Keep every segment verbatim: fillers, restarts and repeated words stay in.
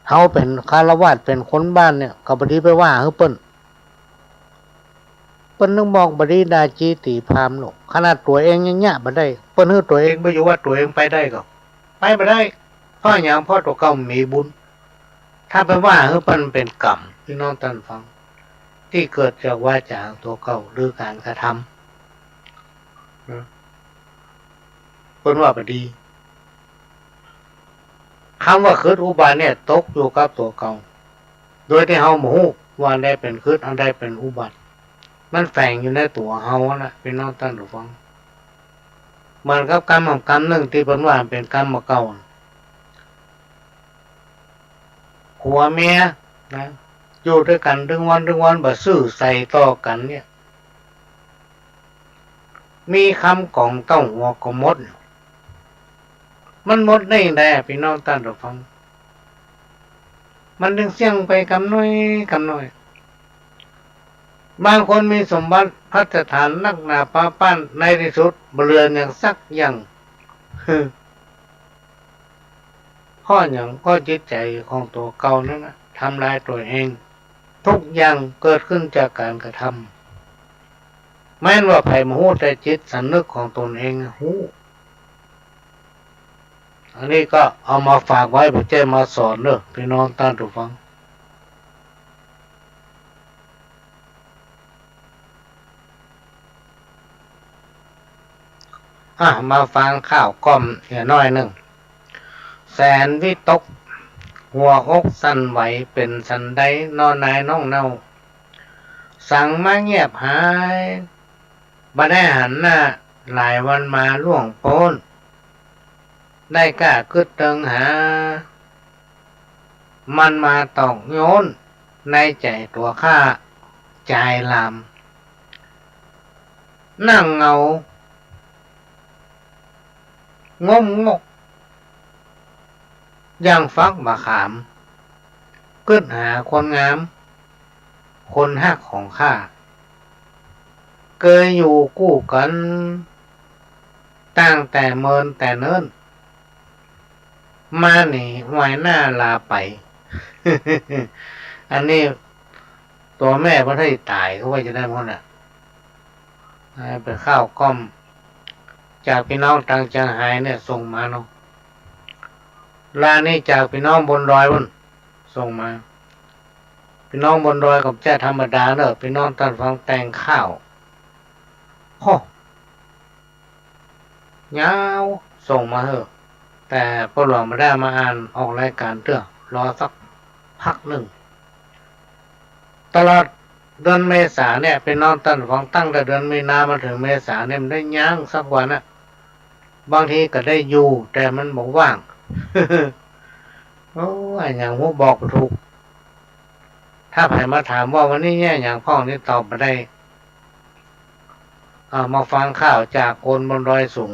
เฮาเป๋นฆราวาส เป๋นคนบ้านเนี่ย ก็บ่ดีไปว่าหื้อเปิ้น เปิ้นนึ่งบอกบ่ดีด่าจี้ตี๋พราหมณ์โลก ขนาดตั๋วเองยังเยียะบ่ได้ เปิ้นหื้อตั๋วเองไปอยู่วัดตั๋วเองไปได้ก่อ ไปบ่ได้ เพราะหยัง เพราะตั๋วเก่ามีบุญ ถ้าไปว่าหื้อเปิ้นเป๋นกรรม ปี้น้องต้านฟัง ตี้เกิดจากวาจ๋าตั๋วเก่า หรือก๋านกระทำ นะ เปิ้นว่าบ่ดี กำว่าขึดอุบัติเนี่ยตกอยู่กับตั๋วเก่า โดยตี้เฮาบ่ฮู้ว่าอันใดเป๋นขึด อันใดเป๋นอุบัติ มันแฝงอยู่ในตั๋วเฮานะ ปี้น้องต้านผู้ฟัง เหมือนกับกำหำกำนึ่งตี้เปิ้นว่าเป๋นกำบ่าเก่า ผัวเมียนะ อยู่ตวยกั๋นตึงวันตึงวัน บ่ซื่อใสต่อกั๋นเนี่ย มีกำก๋องเต้าหัวก็หมด มันหมดได้ยังไงอะ ปี้น้องต้านผู้ฟัง มันตึงเสี้ยงไปกำน้อยกำน้อย บางคนมีสมบัติภัสถานนักหนาปาป๊าน ในตี้สุดบ่เหลือหยังสักอย่าง เพราะหยัง เพราะจิตใจ๋ของตั๋วเก่านั้นนะ ทำลายตั๋วเอง ทุกอย่างเกิดขึ้นจากก๋านกระทำ แม้นว่าใผบ่ฮู้ แต่จิตสำนึกของตนเองฮู้ อันนี้ก็เอามาฝากไว้ บ่ใจ้มาสอนเน่อ ปี้น้องต้านผู้ฟัง อ่ะ มาฟังข่าวก่อมเหียน้อยนึ่ง แสนวิตก หัวอกสั่นไหว เป๋นสันใดน้อนายน้องเน่า สังมาเงียบหาย บ่ได้หันหน้าหลายวันมาล่วงป๊น ได้ก้ากึ๊ดเติงหา มันมาตอกโย้นในใจ๋ตั๋วข้า จายลาม นั่งเหงา งมงก อย่างฝักบ่าขาม กึ๊ดหาคนงาม คนฮักของข้า เกยอยู่กู้กั๋น ตั้งแต่เมินแต่เนิ่น มาหนีหวายหน้าลาไป อันนี้ตั๋วแม่เปิ้นให้ต๋าย เขาว่าจะได้หมดน่ะ อ่า เป๋นข่าวก่อม จากปี้น้องตางเจียงฮายเนี่ยส่งมาเนาะ ลายนี้จากปี้น้องบนดอยปู๊นส่งมา ปี้น้องบนดอยก็บ่ใจ้ธรรมดาเน่อ ปี้น้องต้านฟัง แต่งข่าว โฮ ยาว ส่งมาเหีย แต่ป้อหลวงบ่ได้มาอ่านออกรายก๋านเตื้อ รอสักพักนึ่ง ตลอดเดือนเมษาเนี่ย ปี้น้องต้านฟัง ตั้งแต่เดือนมีนามาเถิงเมษาเนี่ย บ่ได้ยั้งสักวันน่ะ บางทีก็ได้อยู่ แต่มันบ่ว่าง โอ้ย อะหยังบ่บอกบ่ถูก ถ้าใผมาถามว่าวันนี้เยียะหยังพ่องนี่ตอบบ่ได้ อ่า มาฟังข่าวจากคนบนดอยสูง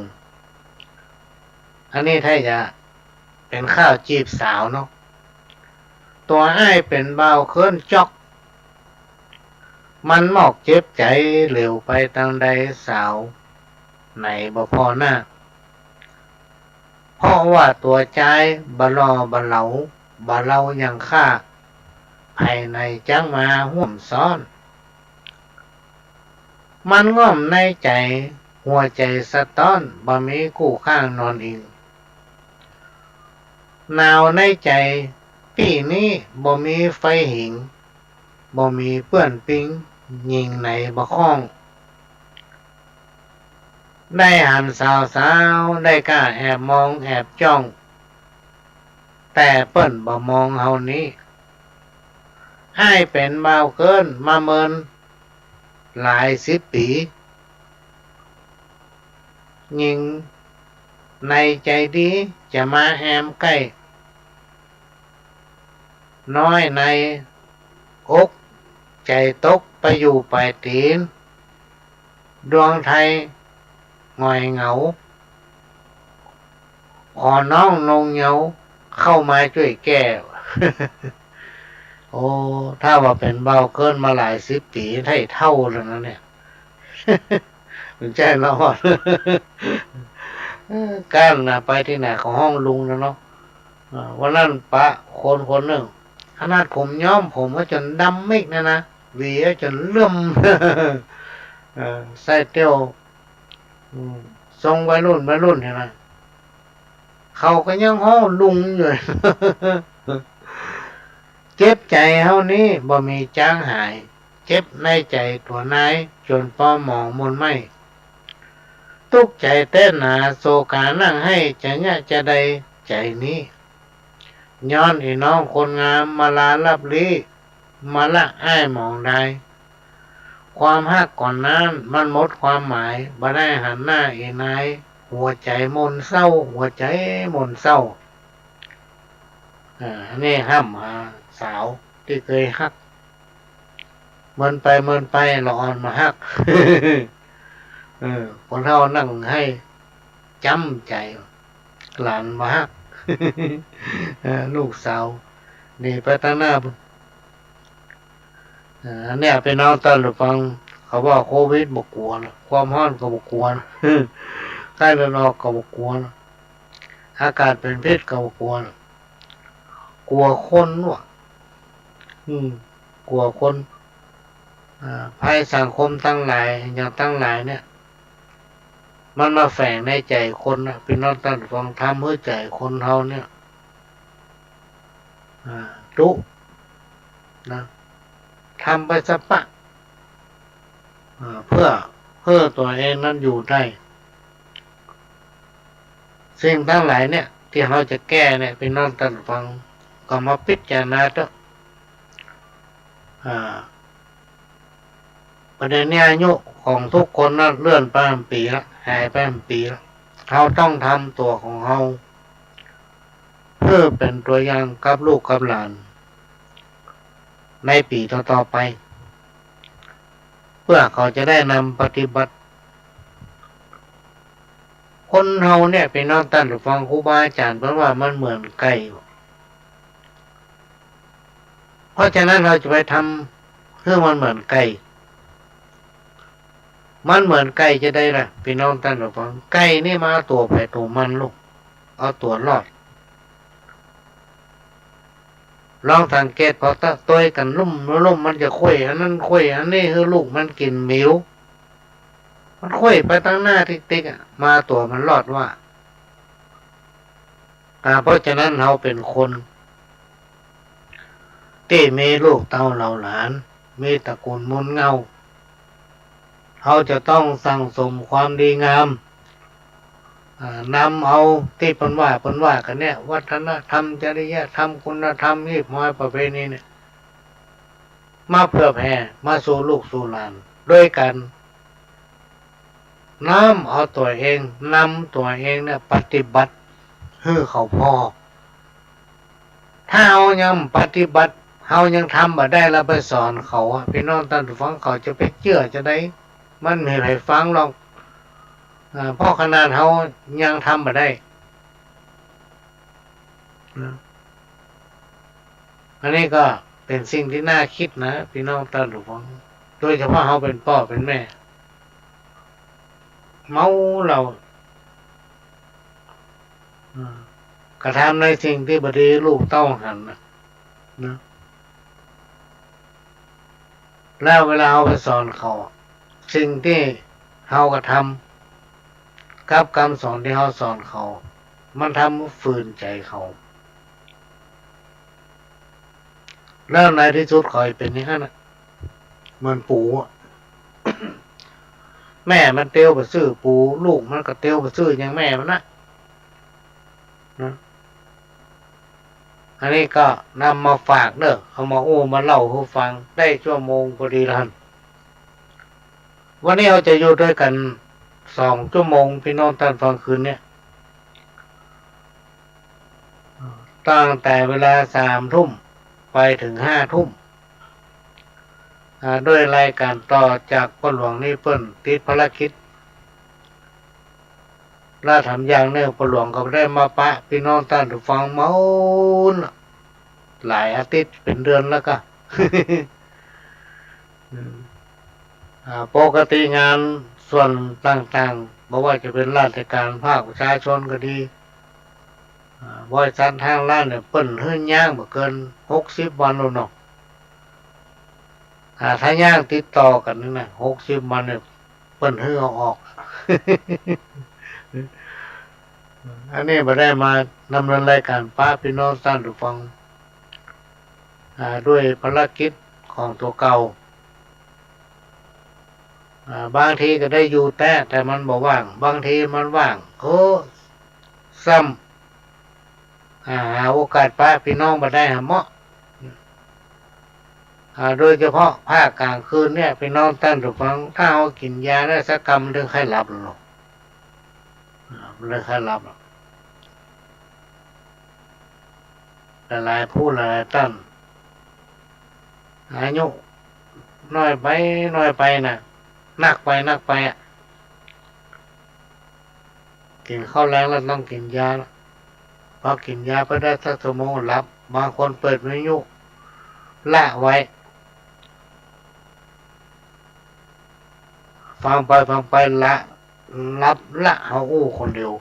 อันนี้ถ้าจะเป๋นข่าวจีบสาวเนาะ ตั๋วอ้ายเป๋นบ่าวเคิ้นจ๊อก มันมอกเจ็บใจ๋ เหลียวไปตางใดสาวไหนบ่ผ่อหน้า เพราะว่าตั๋วจายบ่หล่อบ่เหลา บ่เลาอย่างข้า ใผไหนจักมาฮ่วมซ้อน มันง่อมในใจ๋ หัวใจ๋สะต๊อน บ่มีกู้ข้างนอนอิง หนาวในใจ๋ ปี้นี้บ่มีไฟหิง บ่มีเปื้อนปิ๊ง ญิงไหนบ่คล้อง ได้หันสาวๆ ได้ก้าแอบมองแอบจ้อง แต่เปิ้นบ่มองเฮานี้ อ้ายเป๋นบ่าวเคิ้นมาเมินหลายสิบปี๋ ญิงในใจ๋ดีจะมาแอมใก้ น้อยในอกใจ๋ตกไปอยู่ป๋ายตี๋น ดวงไทยหงอยเหงา ขอน้องนงเยาว์เข้ามาจ้วยแก้ โอ้ ถ้าว่าเป๋นบ่าวเคิ้นมาหลายสิบปี๋ ไถ่เฒ่าแล้วนะเนี่ย มันใจ้เนาะ เออ ก้านน่ะ ไปตี้ไหนก็ฮ้องลุงแล้วเนาะ อ่า วันนั้นปะคนคนนึ่ง ขนาดผมย้อมผมก็จ๋นดำมิกนะนะ หวีก็จ๋นเหลื่อม เออ ใส่เตี้ยว อืม ทรงวัยรุ่น วัยรุ่นหั้นนะ เขาก็ยังฮ้องลุงอยู่ เจ็บใจ๋เฮานี้บ่มีจ๊างหาย เจ็บในใจ๋ตั๋วนาย จ๋นปอหมองมนไหม้ ตุ๊กใจ๋แต๊หนา โศกานั่งไห้ จะเยียะจะใดใจ๋นี้ ย้อนอี่น้องคนงาม มาลาลับลี้ มาละอ้ายหมองดาย ความฮักก่อนนั้นมันหมดความหมาย บ่ได้หันหน้าอี่นาย หัวใจ๋หม่นเศร้า หัวใจ๋หม่นเศร้า อ่า อันนี้ห้ำหาสาวตี้เกยฮัก เมินไปเมินไป ละอ่อนบ่าฮัก เออ คนเฮานั่งไห้ จ๋ำใจ๋ หลานบ่าฮัก เออ ลูกสาว หนีไปตางหน้า เออ อันเนี้ย ปี้น้องต้านผู้ฟัง เขาว่าโควิดบ่กั๋วละ ความฮ้อนก็บ่กั๋วละ ไข้เลือดออกก็บ่กั๋วละ อากาศเป๋นพิษก็บ่กั๋วละ กั๋วคนว่ะ อืม กั๋วคน อ่า ภัยสังคมตังหลาย อย่างตังหลายเนี่ย มันมาแฝงในใจ๋คนนะ ปี้น้องต้านผู้ฟัง ทำหื้อใจ๋คนเฮาเนี่ย อ่า ตุ๊ นะ ทำไปสะปะ อ่า เปื้อ เปื้อตั๋วเองนั้นอยู่ได้ สิ่งตังหลายเนี่ย ตี้เฮาจะแก้เนี่ย ปี้น้องต้านผู้ฟัง ก็มาพิจารณาเต๊อะ อ่า ประเดี๋ยวนี้อายุของทุกคนนะ เลื่อนไปหลายปี๋ละ หายไปหลายปี๋ละ เฮาต้องทำตั๋วของเฮา หื้อเป๋นตั๋วอย่างกับลูกกับหลาน ในปี๋ต่อๆ ไป เปื้อเขาจะได้นำปฏิบัติ คนเฮาเนี่ย ปี้น้องต้านผู้ฟัง ครูบาอาจ๋ารย์เปิ้นว่ามันเหมือนไก่ เพราะฉะนั้นเฮาจะไปทำหื้อมันเหมือนไก่ มันเหมือนไก่จะใดล่ะ ปี้น้องต้านผู้ฟัง ไก่นี่มันเอาตั๋วใผตั๋วมันลูก เอาตั๋วรอด ลองสังเกต พอตะตวยกั๋นลุ่มลุ่ม มันจะเค้ยอันนั้นเค้ยอันนี้ หื้อลูกมันกิ๋นหมิว มันเค้ยไปตางหน้าติ๊กๆ อะ มันเอาตั๋วมันรอดว่า อ่า เพราะฉะนั้นเฮาเป๋นคนตี้มีลูกเต้าเหล่าหลาน มีตระกูลมูลเหง้า เฮาจะต้องสั่งสมความดีงาม อ่า นำเอาตี้เปิ้นว่า เปิ้นว่ากั๋นเนี่ย วัฒนธรรม จริยธรรม คุณธรรม ฮีบฮอยประเพณีเนี่ย มาเผื่อแผ่ มาสู่ลูกสู่หลาน โดยก๋าน น้อมเอาตั๋วเอง นำตั๋วเองเนี่ยปฏิบัติหื้อเขาผ่อ ถ้าเฮายังปฏิบัติ เฮายังทำบ่ได้แล้วไปสอนเขาอะ ปี้น้องต้านผู้ฟัง เขาจะไปเจื้อจะใด มันบ่มีใผฟังหรอก อ่า เพราะขนาดเฮายังทำบ่ได้นะ อันนี้ก็เป๋นสิ่งตี้น่ากึ๊ดนะ ปี้น้องต้านผู้ฟัง โดยเฉพาะเฮาเป๋นป้อเป๋นแม่ เมาเหล้า อ่า กระทำในสิ่งตี้บ่ดี ลูกเต้าหันนะ นะ แล้วเวลาเฮาไปสอนเขา สิ่งตี้เฮากระทำ กับกำสอนตี้เฮาสอนเขา มันทำฝืนใจ๋เขา แล้วในตี้สุดเขาจะเป๋นอย่างนั้นน่ะ เหมือนปู๋อะ แม่มันเตียวไปซื้อปู๋ ลูกมันก็เตียวไปซื้ออย่างแม่มันนะ นะ อันนี้ก็นำมาฝากเน่อ เอามาอู้มาเล่าหื้อฟัง ได้ชั่วโมงพอดีละหั้น วันนี้เฮาจะอยู่ตวยกั๋นสองชั่วโมง ปี้น้องต้านฟัง คืนเนี้ย ตั้งแต่เวลาสามทุ่มไปเถิงห้าทุ่ม อ่า ด้วยรายก๋านต่อจากป้อหลวงนี่เปิ้นติดภารกิจ ลาถามอย่างเนี่ย ป้อหลวงก็ได้มาปะปี้น้องต้านผู้ฟังมาโอ้น หลายอาทิตย์เป๋นเดือนแล้วก็ อืม อ่า ปกติงานส่วนต่างๆ บ่ว่าจะเป๋นราชก๋าน ภาคประชาชนก็ดี อ่า บริษัทห้างร้านเนี่ย เปิ้นหื้อย้างบ่เกินหกสิบวันแล้วเนาะ อ่า ถ้าย้างติดต่อกั๋นนี่นะ หกสิบวันเนี่ย เปิ้นหื้อเอาออก อันนี้บ่ได้มาดำเนินรายการปะปี้น้องต้านผู้ฟัง อ่า ด้วยภารกิจของตั๋วเก่า อ่า บางทีก็ได้อยู่แต๊ แต่มันบ่ว่าง บางทีมันว่าง โอ้ ซ้ำ อ่า หาโอกาสปะปี้น้องบ่ได้หาเหมาะ อ่า โดยเฉพาะภาคก๋างคืนเนี่ย ปี้น้องต้านผู้ฟัง ถ้าเฮากิ๋นยาได้สักกำ มันเถิงค่อยหลับเนาะ อ่า มันเถิงค่อยหลับ หลายๆ ผู้หลายๆ ต้าน อายุน้อยไป น้อยไปน่ะ นักไป นักไปอะ กิ๋นข้าวแลงแล้วต้องกิ๋นยาละ พอกิ๋นยาไปได้สักชั่วโมงหลับ บางคนเปิดวิทยุละไว้ ฟังไปฟังไปละ หลับละ เฮาอู้คนเดียว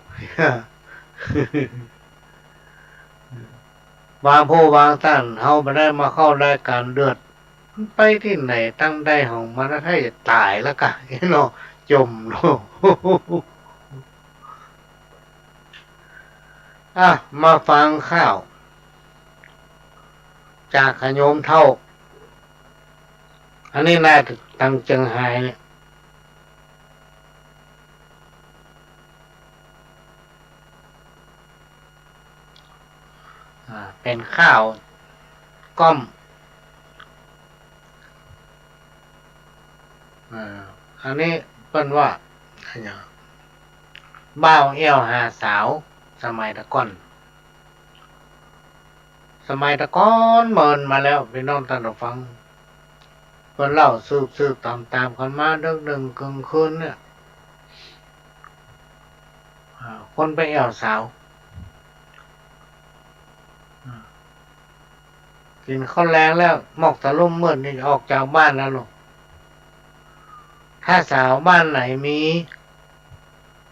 บางผู้บางต้าน เฮาบ่ได้มาเข้ารายก๋านเดือด ไปตี้ไหน ตังใดของมัน ถ้าจะต๋ายแล้วกะเนาะ จ่มเนาะ อ่ะ มาฟังข่าว จากขะโยมเฒ่า อันนี้น่าจะตังเจียงฮายเนี่ย อ่า เป๋นข่าวก้อม อ่า อันนี้เปิ้นว่า บ่าวแอ่วหาสาว สมัยตะก่อน สมัยตะก่อนเมินมาแล้ว ปี้น้องต้านผู้ฟัง เปิ้นเล่าสืบๆ ต๋ามๆ กั๋นมา เดิ็กๆ เกิ่งคืนเนี่ย อ่า คนไปแอ่วสาว อ่า กิ๋นข้าวแลงแล้ว หมอกตะลุ่มมืดนี่ออกจากบ้านแล้วลูก ถ้าสาวบ้านไหนมี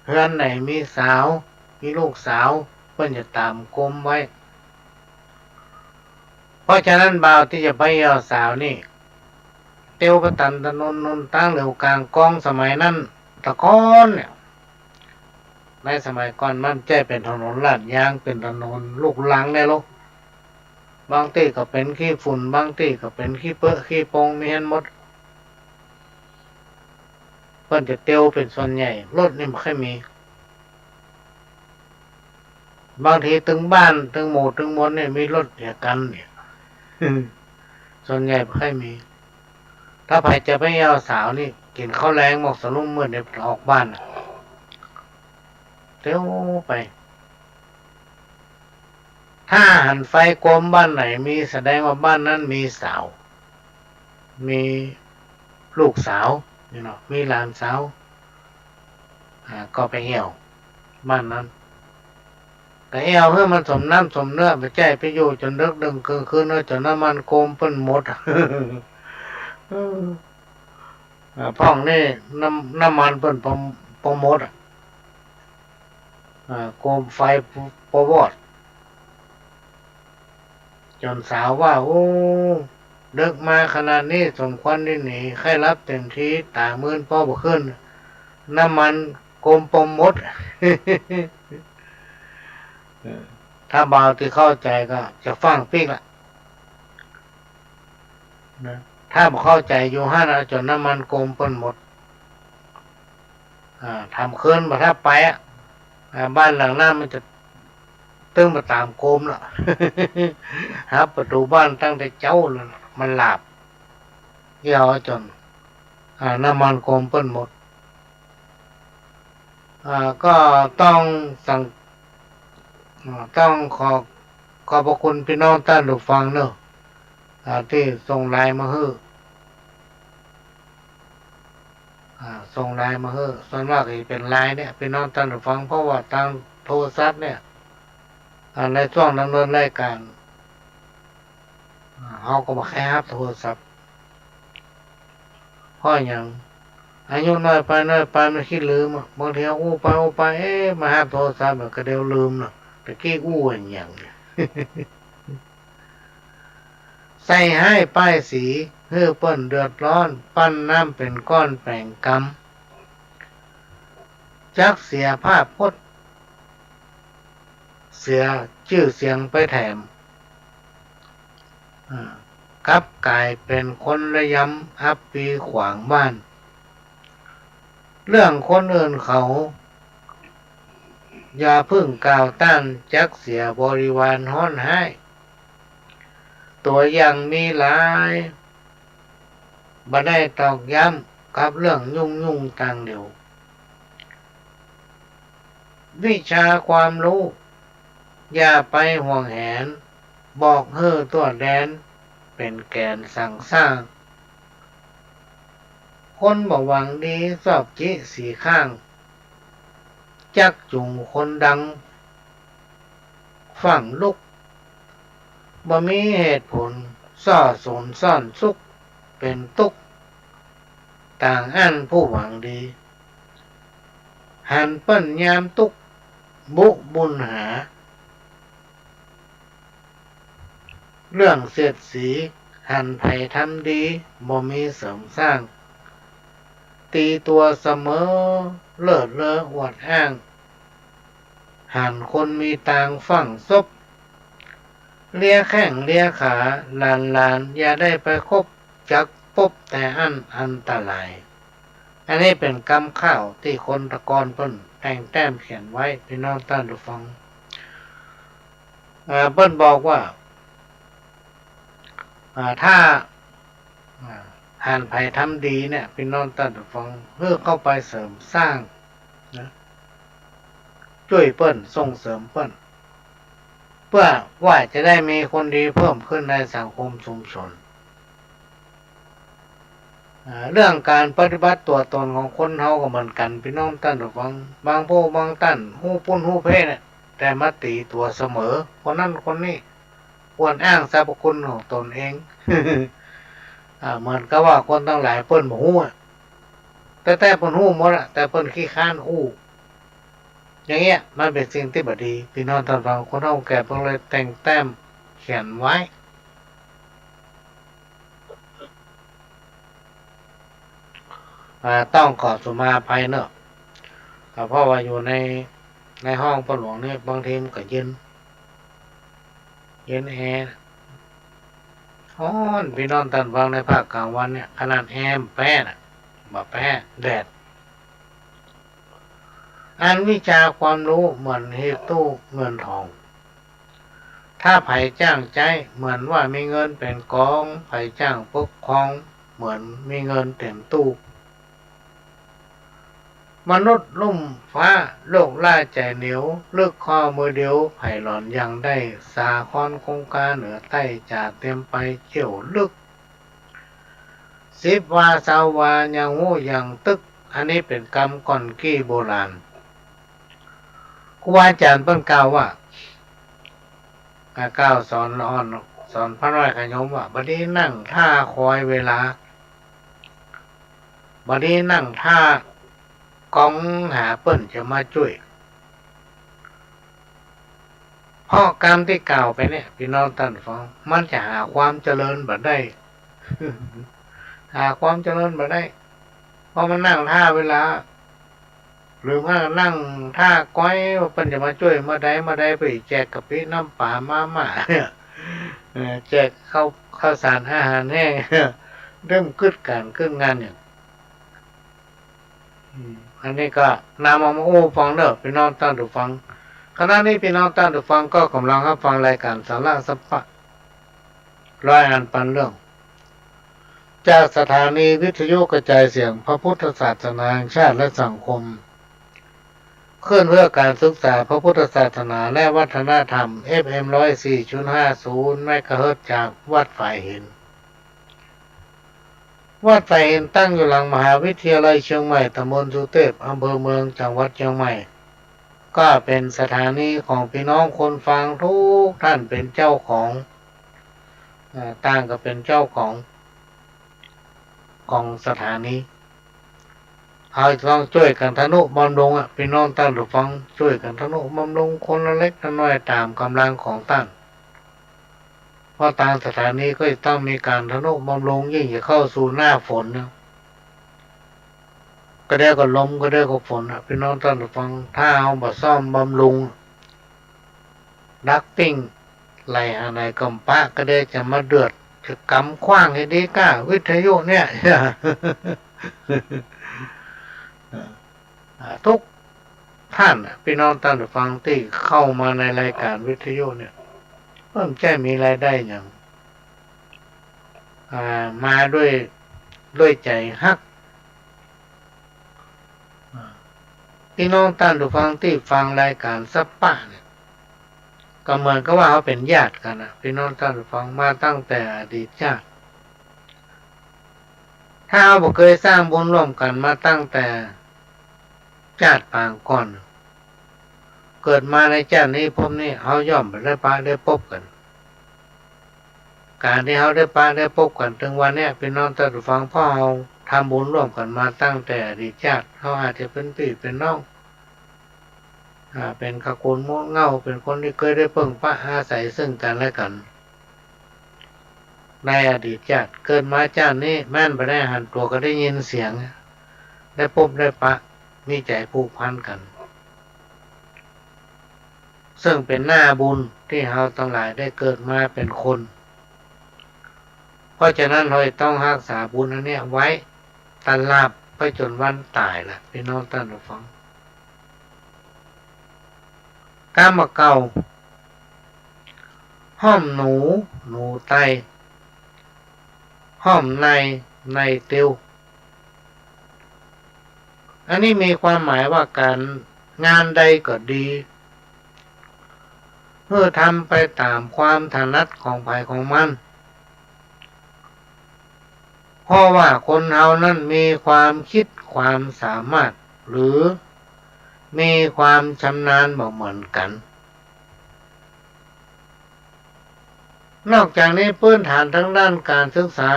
เฮือนไหนมีสาว มีลูกสาว เปิ้นจะต๋ามโกมไว้ เพราะฉะนั้นบ่าวตี้จะไปแอ่วสาวนี่ เตียวไปต๋ามถนนหนตางเหลียวก๋างกอง สมัยนั้น ตะก่อนเนี่ย ในสมัยก่อนมันบ่ใจ้เป๋นถนนลาดยาง เป๋นถนนลูกรังเนี่ยลูก บางตี้ก็เป๋นขี้ฝุ่น บางตี้ก็เป๋นขี้เปื้อขี้ปง มีหั้นหมด เปิ้นจะเตียวเป๋นส่วนใหญ่ รถนี่บ่ค่อยมี บางทีตึงบ้าน ตึงหมู่ ตึงมณฑลเนี่ย มีรถเหียกั๋นเนี่ย ส่วนใหญ่บ่ค่อยมี ถ้าใผจะไปแอ่วสาวนี่ กิ๋นข้าวแลงหมอกตะลุ่มมืดเนี่ยออกบ้านน่ะ เตียวไป ถ้าหันไฟโกมบ้านไหนมี แสดงว่าบ้านนั้นมีสาว มีลูกสาว นี่เนาะ มีหลานสาว อ่า ก็ไปแอ่วบ้านนั้น ก็แอ่วหื้อมันสมน้ำสมเนื้อ บ่ใจ้ไปอยู่จ๋นเดิ็กๆ เกิ่งคืน เอาจ๋นน้ำมันโกมเปิ้นหมด เออ อ่า พ่องนี่น้ำ น้ำมันเปิ้นปอ ปอหมดอะ อ่า โกมไฟปอ ปอวอด จ๋นสาวว่า โอ้ เดิ็กมาขนาดนี้ สมควรได้หนี ใค่หลับเต๋มที ต๋ามื่นปอบ่ขึ้น น้ำมันโกมปอหมด เออ ถ้าบ่าวตี้เข้าใจ๋ก็จะฟั่งปิ๊กละ นะ ถ้าบ่เข้าใจ๋อยู่หั้น เอาจ๋นน้ำมันโกมเปิ้นหมด อ่า ถามคืนบ่ถ้าไปอะ อ่า บ้านหลังนั้นมันจะตึงบ่ต๋ามโกมละ หับประตู๋บ้านตั้งแต่เจ๊าเลย มันหลาบ เยี่ยวจ๋น อ่า น้ำมันโกมเปิ้นหมด อ่า ก็ต้องสัง อ่า ต้องขอ ขอบพระคุณปี้น้องต้านผู้ฟังเนาะ อ่า ตี้ส่งไลน์มาหื้อ อ่า ส่งไลน์มาหื้อ ส่วนมากก็จะเป๋นไลน์เนี่ย ปี้น้องต้านผู้ฟัง เพราะว่าตางโทรศัพท์เนี่ย อ่า ในช่วงดำเนินรายการ อ่า เฮาก็บ่ใค่ฮับโทรศัพท์ เพราะหยัง อายุน้อยไปน้อยไปมันขี้ลืมอะ บางทีอู้ไปอู้ไป เอ๊ะ มาฮับโทรศัพท์อะ ก็เดี๋ยวลืมเนาะ กี้อู้อะหยัง ใส่ฮ้ายป้ายสี หื้อเปิ้นเดือดร้อน ปั้นน้ำเป๋นก้อนแป๋งกำ จักเสียภาพพจน์ เสียจื้อเสียงไปแถม อ่า กลับก๋ายเป๋นคนระยำ อับปรีขวางบ้าน เรื่องคนอื่นเขา อย่าเพิ่งกล่าวต้าน จักเสียบริวารฮ้อนฮ้าย ตั๋วอย่างมีหลาย บ่ได้ตอกย้ำกับเรื่องยุ่งๆ ตางเดียว วิชาความฮู้ อย่าไปหวงแหน บอกหื้อทั่วแดน เป๋นแก๋นสั่งสร้าง คนบ่หวังดี ซอบจิสีข้าง จักจูงคนดัง ฟั่งลุก บ่มีเหตุผล ซ่อสุนซ่อนสุข เป๋นตุ๊กข์ ต่างอั้นผู้หวังดี หันเปิ้นยามตุ๊กข์ บุบุญหา เรื่องเสียดสี หันใผทำดี บ่มีเสริมสร้าง ตี๋ตั๋วเสมอ เลิศเลออวดอ้าง หันคนมีตางฟั่งซบ เลียแข้งเลียขา หลานๆ อย่าได้ไปคบ จักปบแต่อั้นอันตราย อันนี้เป๋นกำข่าวตี้คนตะก่อนเปิ้นแต่งแต้มเขียนไว้ ปี้น้องต้านผู้ฟัง เอ่อ เปิ้นบอกว่า อ่า ถ้า อ่า หันใผทำดีเนี่ย ปี้น้องต้านผู้ฟัง หื้อเข้าไปเสริมสร้างนะ จ้วยเปิ้น ส่งเสริมเปิ้น เปื้อว่าจะได้มีคนดีเพิ่มขึ้นในสังคมชุมชน อ่า เรื่องก๋านปฏิบัติตั๋วตนของคนเฮาก็เหมือนกั๋น ปี้น้องต้านผู้ฟัง บางผู้บางต้าน ฮู้ปุ้นฮู้เพ่เนี่ย แต่มาตี๋ตั๋วเสมอ คนนั้นคนนี้ อวดอ้างสรรพคุณของตนเอง อ่า เหมือนกับว่าคนตังหลายเปิ้นบ่ฮู้อะ แต่ แต่เปิ้นฮู้หมดอะ แต่เปิ้นขี้คร้านอู้ อย่างเงี้ย มันเป๋นสิ่งตี้บ่ดี ปี้น้องต้านผู้ฟัง คนเฒ่าแก่เปิ้นเลยแต่งแต้มเขียนไว้ อ่า ต้องขอสุมาอภัยเนาะ อ่า เพราะว่าอยู่ใน ในห้องป้อหลวงเนี่ย บางทีมันก็เย็น เย็นแอร์ฮ้อน ปี้น้องต้านผู้ฟัง ในภาคกลางวันเนี่ย ขนาดแอร์บ่แป๊น่ะ บ่แป๊ แดด อันวิชาความฮู้เหมือนหีบตู้เงินทอง ถ้าใผจ้างใจ๊เหมือนว่ามีเงินเป๋นกอง ใผจ้างปกครองเหมือนมีเงินเต๋มตู้ มนุษย์ลุ่มฟ้า โลกล้าใจ๋เหนียว ลึกข้อมือเดียว ใผหลอนยังได้ สาครคงคาเหนือใต้ จ่าเตรียมไปเจียวลึก สิบวาซาววายังฮู้ยังตึก อันนี้เป๋นกำก่อนกี้โบราณ ครูบาอาจ๋ารย์เปิ้นกล่าวว่า อ่า กล่าวสอนละอ่อน สอนพระน้อยขะยมว่า บ่ดีนั่งท่าคอยเวลา บ่ดีนั่งท่าก้องหาเปิ้นจะมาจ้วย เพราะกำตี้กล่าวไปเนี่ย ปี้น้องต้านผู้ฟัง มันจะหาความเจริญบ่ได้ หาความเจริญบ่ได้ เพราะมันนั่งท่าเวลา หรือว่านั่งท่าก้อยว่าเปิ้นจะมาจ้วยเมื่อใดเมื่อใด ไปแจกกะปิน้ำป๋ามาม่า เออ แจกข้าว ข้าวสารอาหารแห้ง เริ่มกึ๊ดก๋านกึ๊ดงานเนี่ย อืม อันนี้ก็นำเอามาอู้ฟังเน่อ ปี้น้องต้านผู้ฟัง ขณะนี้ปี้น้องต้านผู้ฟังก็ก่ำลังฮับฟังรายก๋านสาระสะพะ รายงานปันเรื่อง จากสถานีวิทยุกระจายเสียงพระพุทธศาสนาแห่งชาติและสังคม ขึ้นเพื่อการศึกษาพระพุทธศาสนาและวัฒนธรรม เอฟเอ็ม ร้อยสี่จุดห้าศูนย์ เมกะเฮิรตซ์ จากวัดฝายหิน วัดฝายหินตั้งอยู่หลังมหาวิทยาลัยเชียงใหม่ ตำบลสุเทพ อำเภอเมือง จังหวัดเชียงใหม่ ก็เป๋นสถานีของปี้น้องคนฟังกู้ต้านเป๋นเจ้าของ เอ่อ ต่างก็เป๋นเจ้าของ ของสถานี เฮาจะต้องจ้วยกั๋นทะนุบำรุงอะ ปี้น้องต้านผู้ฟัง จ้วยกั๋นทะนุบำรุงคนละเล็กละน้อยต๋ามก๋ำลังของต้าน เพราะตางสถานีก็จะต้องมีก๋านทะนุบำรุง ยิ่งจะเข้าสู่หน้าฝนนะ กะเดี๋ยวก็ลม กะเดี๋ยวก็ฝนอะ ปี้น้องต้านผู้ฟัง ถ้าเฮาบ่ซ่อมบำรุง ดักติ้ง ไหลหาไหนก็บ่ปะ กะเดี๋ยวจะมาเดือด จะก๋ำขว้างหื้อดีก้า วิทยุเนี่ย อ่า ทุกท่านน่ะ ปี้น้องต้านผู้ฟังตี้เข้ามาในรายก๋านวิทยุเนี่ย เปิ้นบ่ใจ้มีรายได้หยัง อ่า มาด้วย ด้วยใจ๋ฮัก อ่า ปี้น้องต้านผู้ฟังตี้ฟังรายก๋านสัปปะเนี่ย ก็เหมือนกับว่าเฮาเป๋นญาติกั๋นน่ะ ปี้น้องต้านผู้ฟัง มาตั้งแต่อดีตชาติ ถ้าเฮาบ่เกยสร้างบุญร่วมกั๋นมาตั้งแต่จาติปางก่อน เกิดมาในจาตินี้ภพนี้ เฮาย่อมบ่ได้ปะได้ปบกั๋น ก๋านตี้เฮาได้ปะได้ปบกั๋นเถิงวันเนี้ย ปี้น้องต้านผู้ฟัง เพราะเฮาทำบุญร่วมกั๋นมาตั้งแต่อดีตชาติ เฮาอาจจะเป๋นปี้เป๋นน้อง อ่า เป๋นขะกู๋นมูลเหง้า เป๋นคนตี้เกยได้เปิ้งปะอาศัยเซิ่งกั๋นและกั๋น ในอดีตจาติ เกิดมาจาตินี้แม้นบ่ได้หันตั๋วก็ได้ยินเสียง ได้ปบได้ปะ มีใจ๋ผูกพันกั๋น เซิ่งเป๋นหน้าบุญตี้เฮาตังหลายได้เกิดมาเป๋นคน เพราะฉะนั้นเฮาจะต้องฮักษาบุญอันเนี้ยไว้ตลอดไปจ๋นวันต๋ายล่ะ ปี้น้องต้านผู้ฟัง กำบ่าเก่า ห้อมหนู หนูไต ห้อมใน ในเตียว อันนี้มีความหมายว่าก๋านงานใดก็ดี หื้อทำไปต๋ามความถนัดของใผของมัน เพราะว่าคนเฮานั้นมีความคิดความสามารถ หรือมีความชำนาญบ่เหมือนกั๋น นอกจากนี้พื้นฐานตางด้านก๋านศึกษา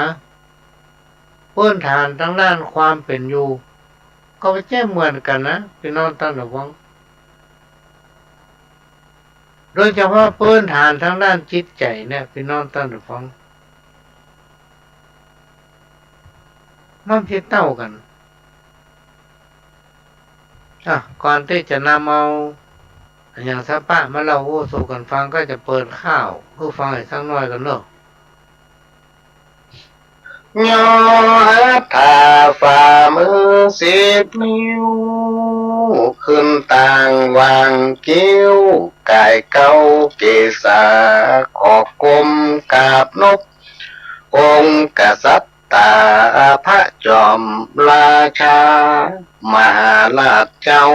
พื้นฐานตางด้านความเป๋นอยู่ ก็บ่ใจ้เหมือนกั๋นนะ ปี้น้องต้านผู้ฟัง โดยเฉพาะพื้นฐานตางด้านจิตใจ๋เนี่ย ปี้น้องต้านผู้ฟัง มันบ่เต้ากั๋น อ่ะ ก่อนตี้จะนำเอาอะหยังสัปปะมาเล่าอู้สู่กั๋นฟัง ก็จะเปิดค่าวหื้อฟังอีกสักหน้อยก่อนเนาะ ย่อหัตถาฝ่ามือสิบนิ้ว ขึ้นตางหว่างคิ้ว ก๋ายเก๊าเกศา ขอก้มกราบนบ องค์กษัตริย์ ตาพระจอมราชา มหาราชเจ้า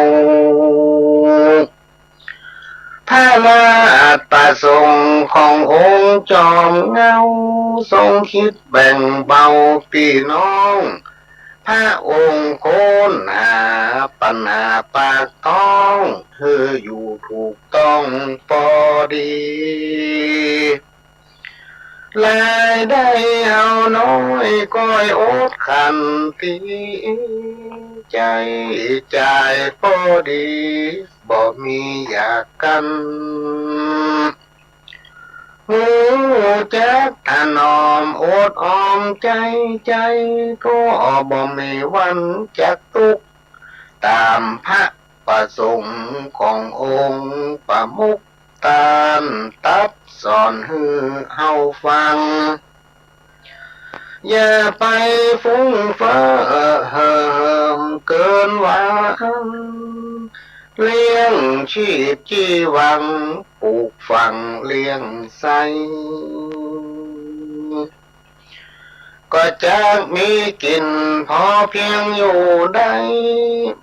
พระราชประสงค์ขององค์จอมเหง้า ทรงคิดแบ่งเบาปี้น้อง พระองค์ค้นหาปัญหาปากท้อง หื้ออยู่ถูกต้องปอดี รายได้เฮาน้อยก้อยอดขันตี ใจ๊จ่ายปอดี บ่มีอยากกั๋น ฮู้จักถนอมอดออมใจ๊ ใจ๊ก็บ่มีวันจักตุ๊กข์ ต๋ามพระประสงค์ขององค์ประมุข ต้านตรัสสอนหื้อเฮาฟัง อย่าไปฟุ้งเฟ้อเห่อเหิมเกินหวัง เลี้ยงชีพจีวัง ปลูกฝังเลี้ยงไส้ ก็จักมีกิ๋นพอเพียงอยู่ได้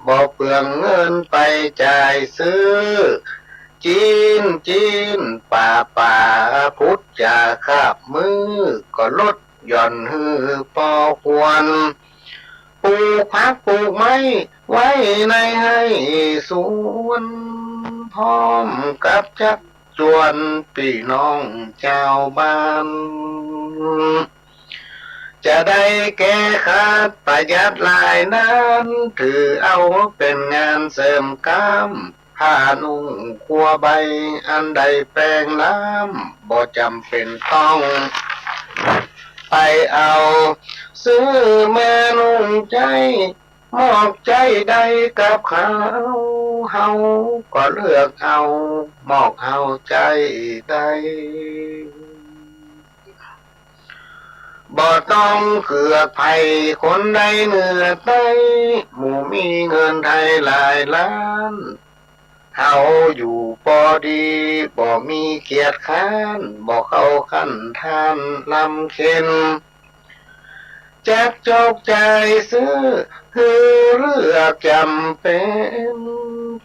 บ่เปลืองเงินไปจ่ายซื้อ จีน จีน ป่า ป่า พุทธจาคาบมื้อ ก็ลดหย่อนหื้อปอควร ปลูกผักปลูกไม้ไว้ในไฮ่สวน พร้อมกับจักจวนปี้น้องจาวบ้าน จ จะได้แก้ขัดประหยัดหลายนั้น ถือเอาเป๋นงานเสริมกำ ผ้านุ่งครัวใบอันได้แป๋งล้ำ บ่จ๋ำเป๋นต้องไปเอาซื้อมานุ่งใจ๊ มอบใจ๊ได้กับเขา เฮาก็เลือกเอา มอบเฮาใจ๊ได้ บ่ต้องเกือกใผ คนใดเหนือใต้ หมู่มีเงินไทยหลายล้าน เฮาอยู่ปอดี บ่มีเกียจคร้าน บ่เข้าขั้นทานลำเค็ญ จักจกจ่ายซื้อ หื้อเลือกจ๋ำเป๋น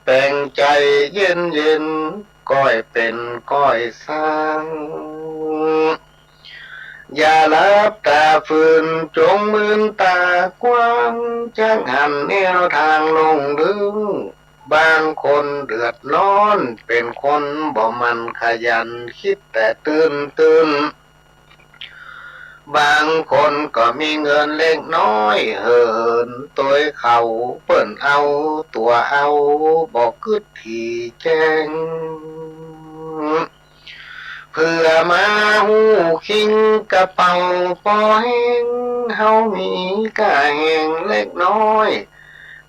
แป๋งใจ๋เย็นๆ ก้อยเป๋นก้อยสร้าง อย่าหลับต๋าฝืน จงมืนต๋ากว้าง จักหันแนวตางลงลึก บางคนเดือดร้อน เป๋นคนบ่หมั่นขยัน กึ๊ดแต่ตื่นๆ บางคนก็มีเงินเล็กน้อย เหินตวยเขา เปิ้นเอาตั๋วเอา บ่กึ๊ดถี่แจ้ง เผื่อมาฮู้คิง กระเป๋าปอแห้ง เฮามีก้าแฮงเล็กน้อย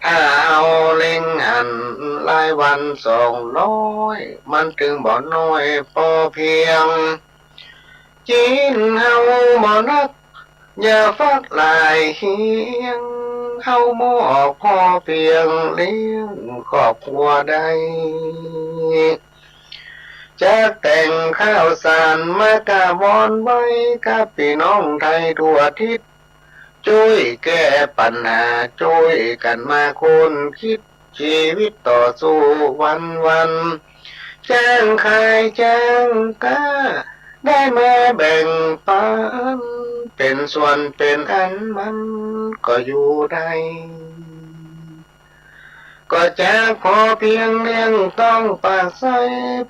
ถ้าเอาเล็งหันรายวันสองร้อย มันตึงบ่น้อยปอเพียง จิ๊นเฮาบ่นัก อย่าฟักหลายเฮียง เฮามอบปอเปียง เลี้ยงครอบครัวได้ จักแต่งข้าวสารมากราบวอนไหว้ กับปี้น้องไทยทั่วทิศ จ้วยแก้ปัญหา จ้วยกั๋นมาค้นกึ๊ด ชีวิตต่อสู้วันๆ จ้างขายจ้างก๊า ได้มาแบ่งปัน เป๋นส่วนเป๋นอันมันก็อยู่ได้ ก็จักปอเปียงเลี้ยงต้องปากใส้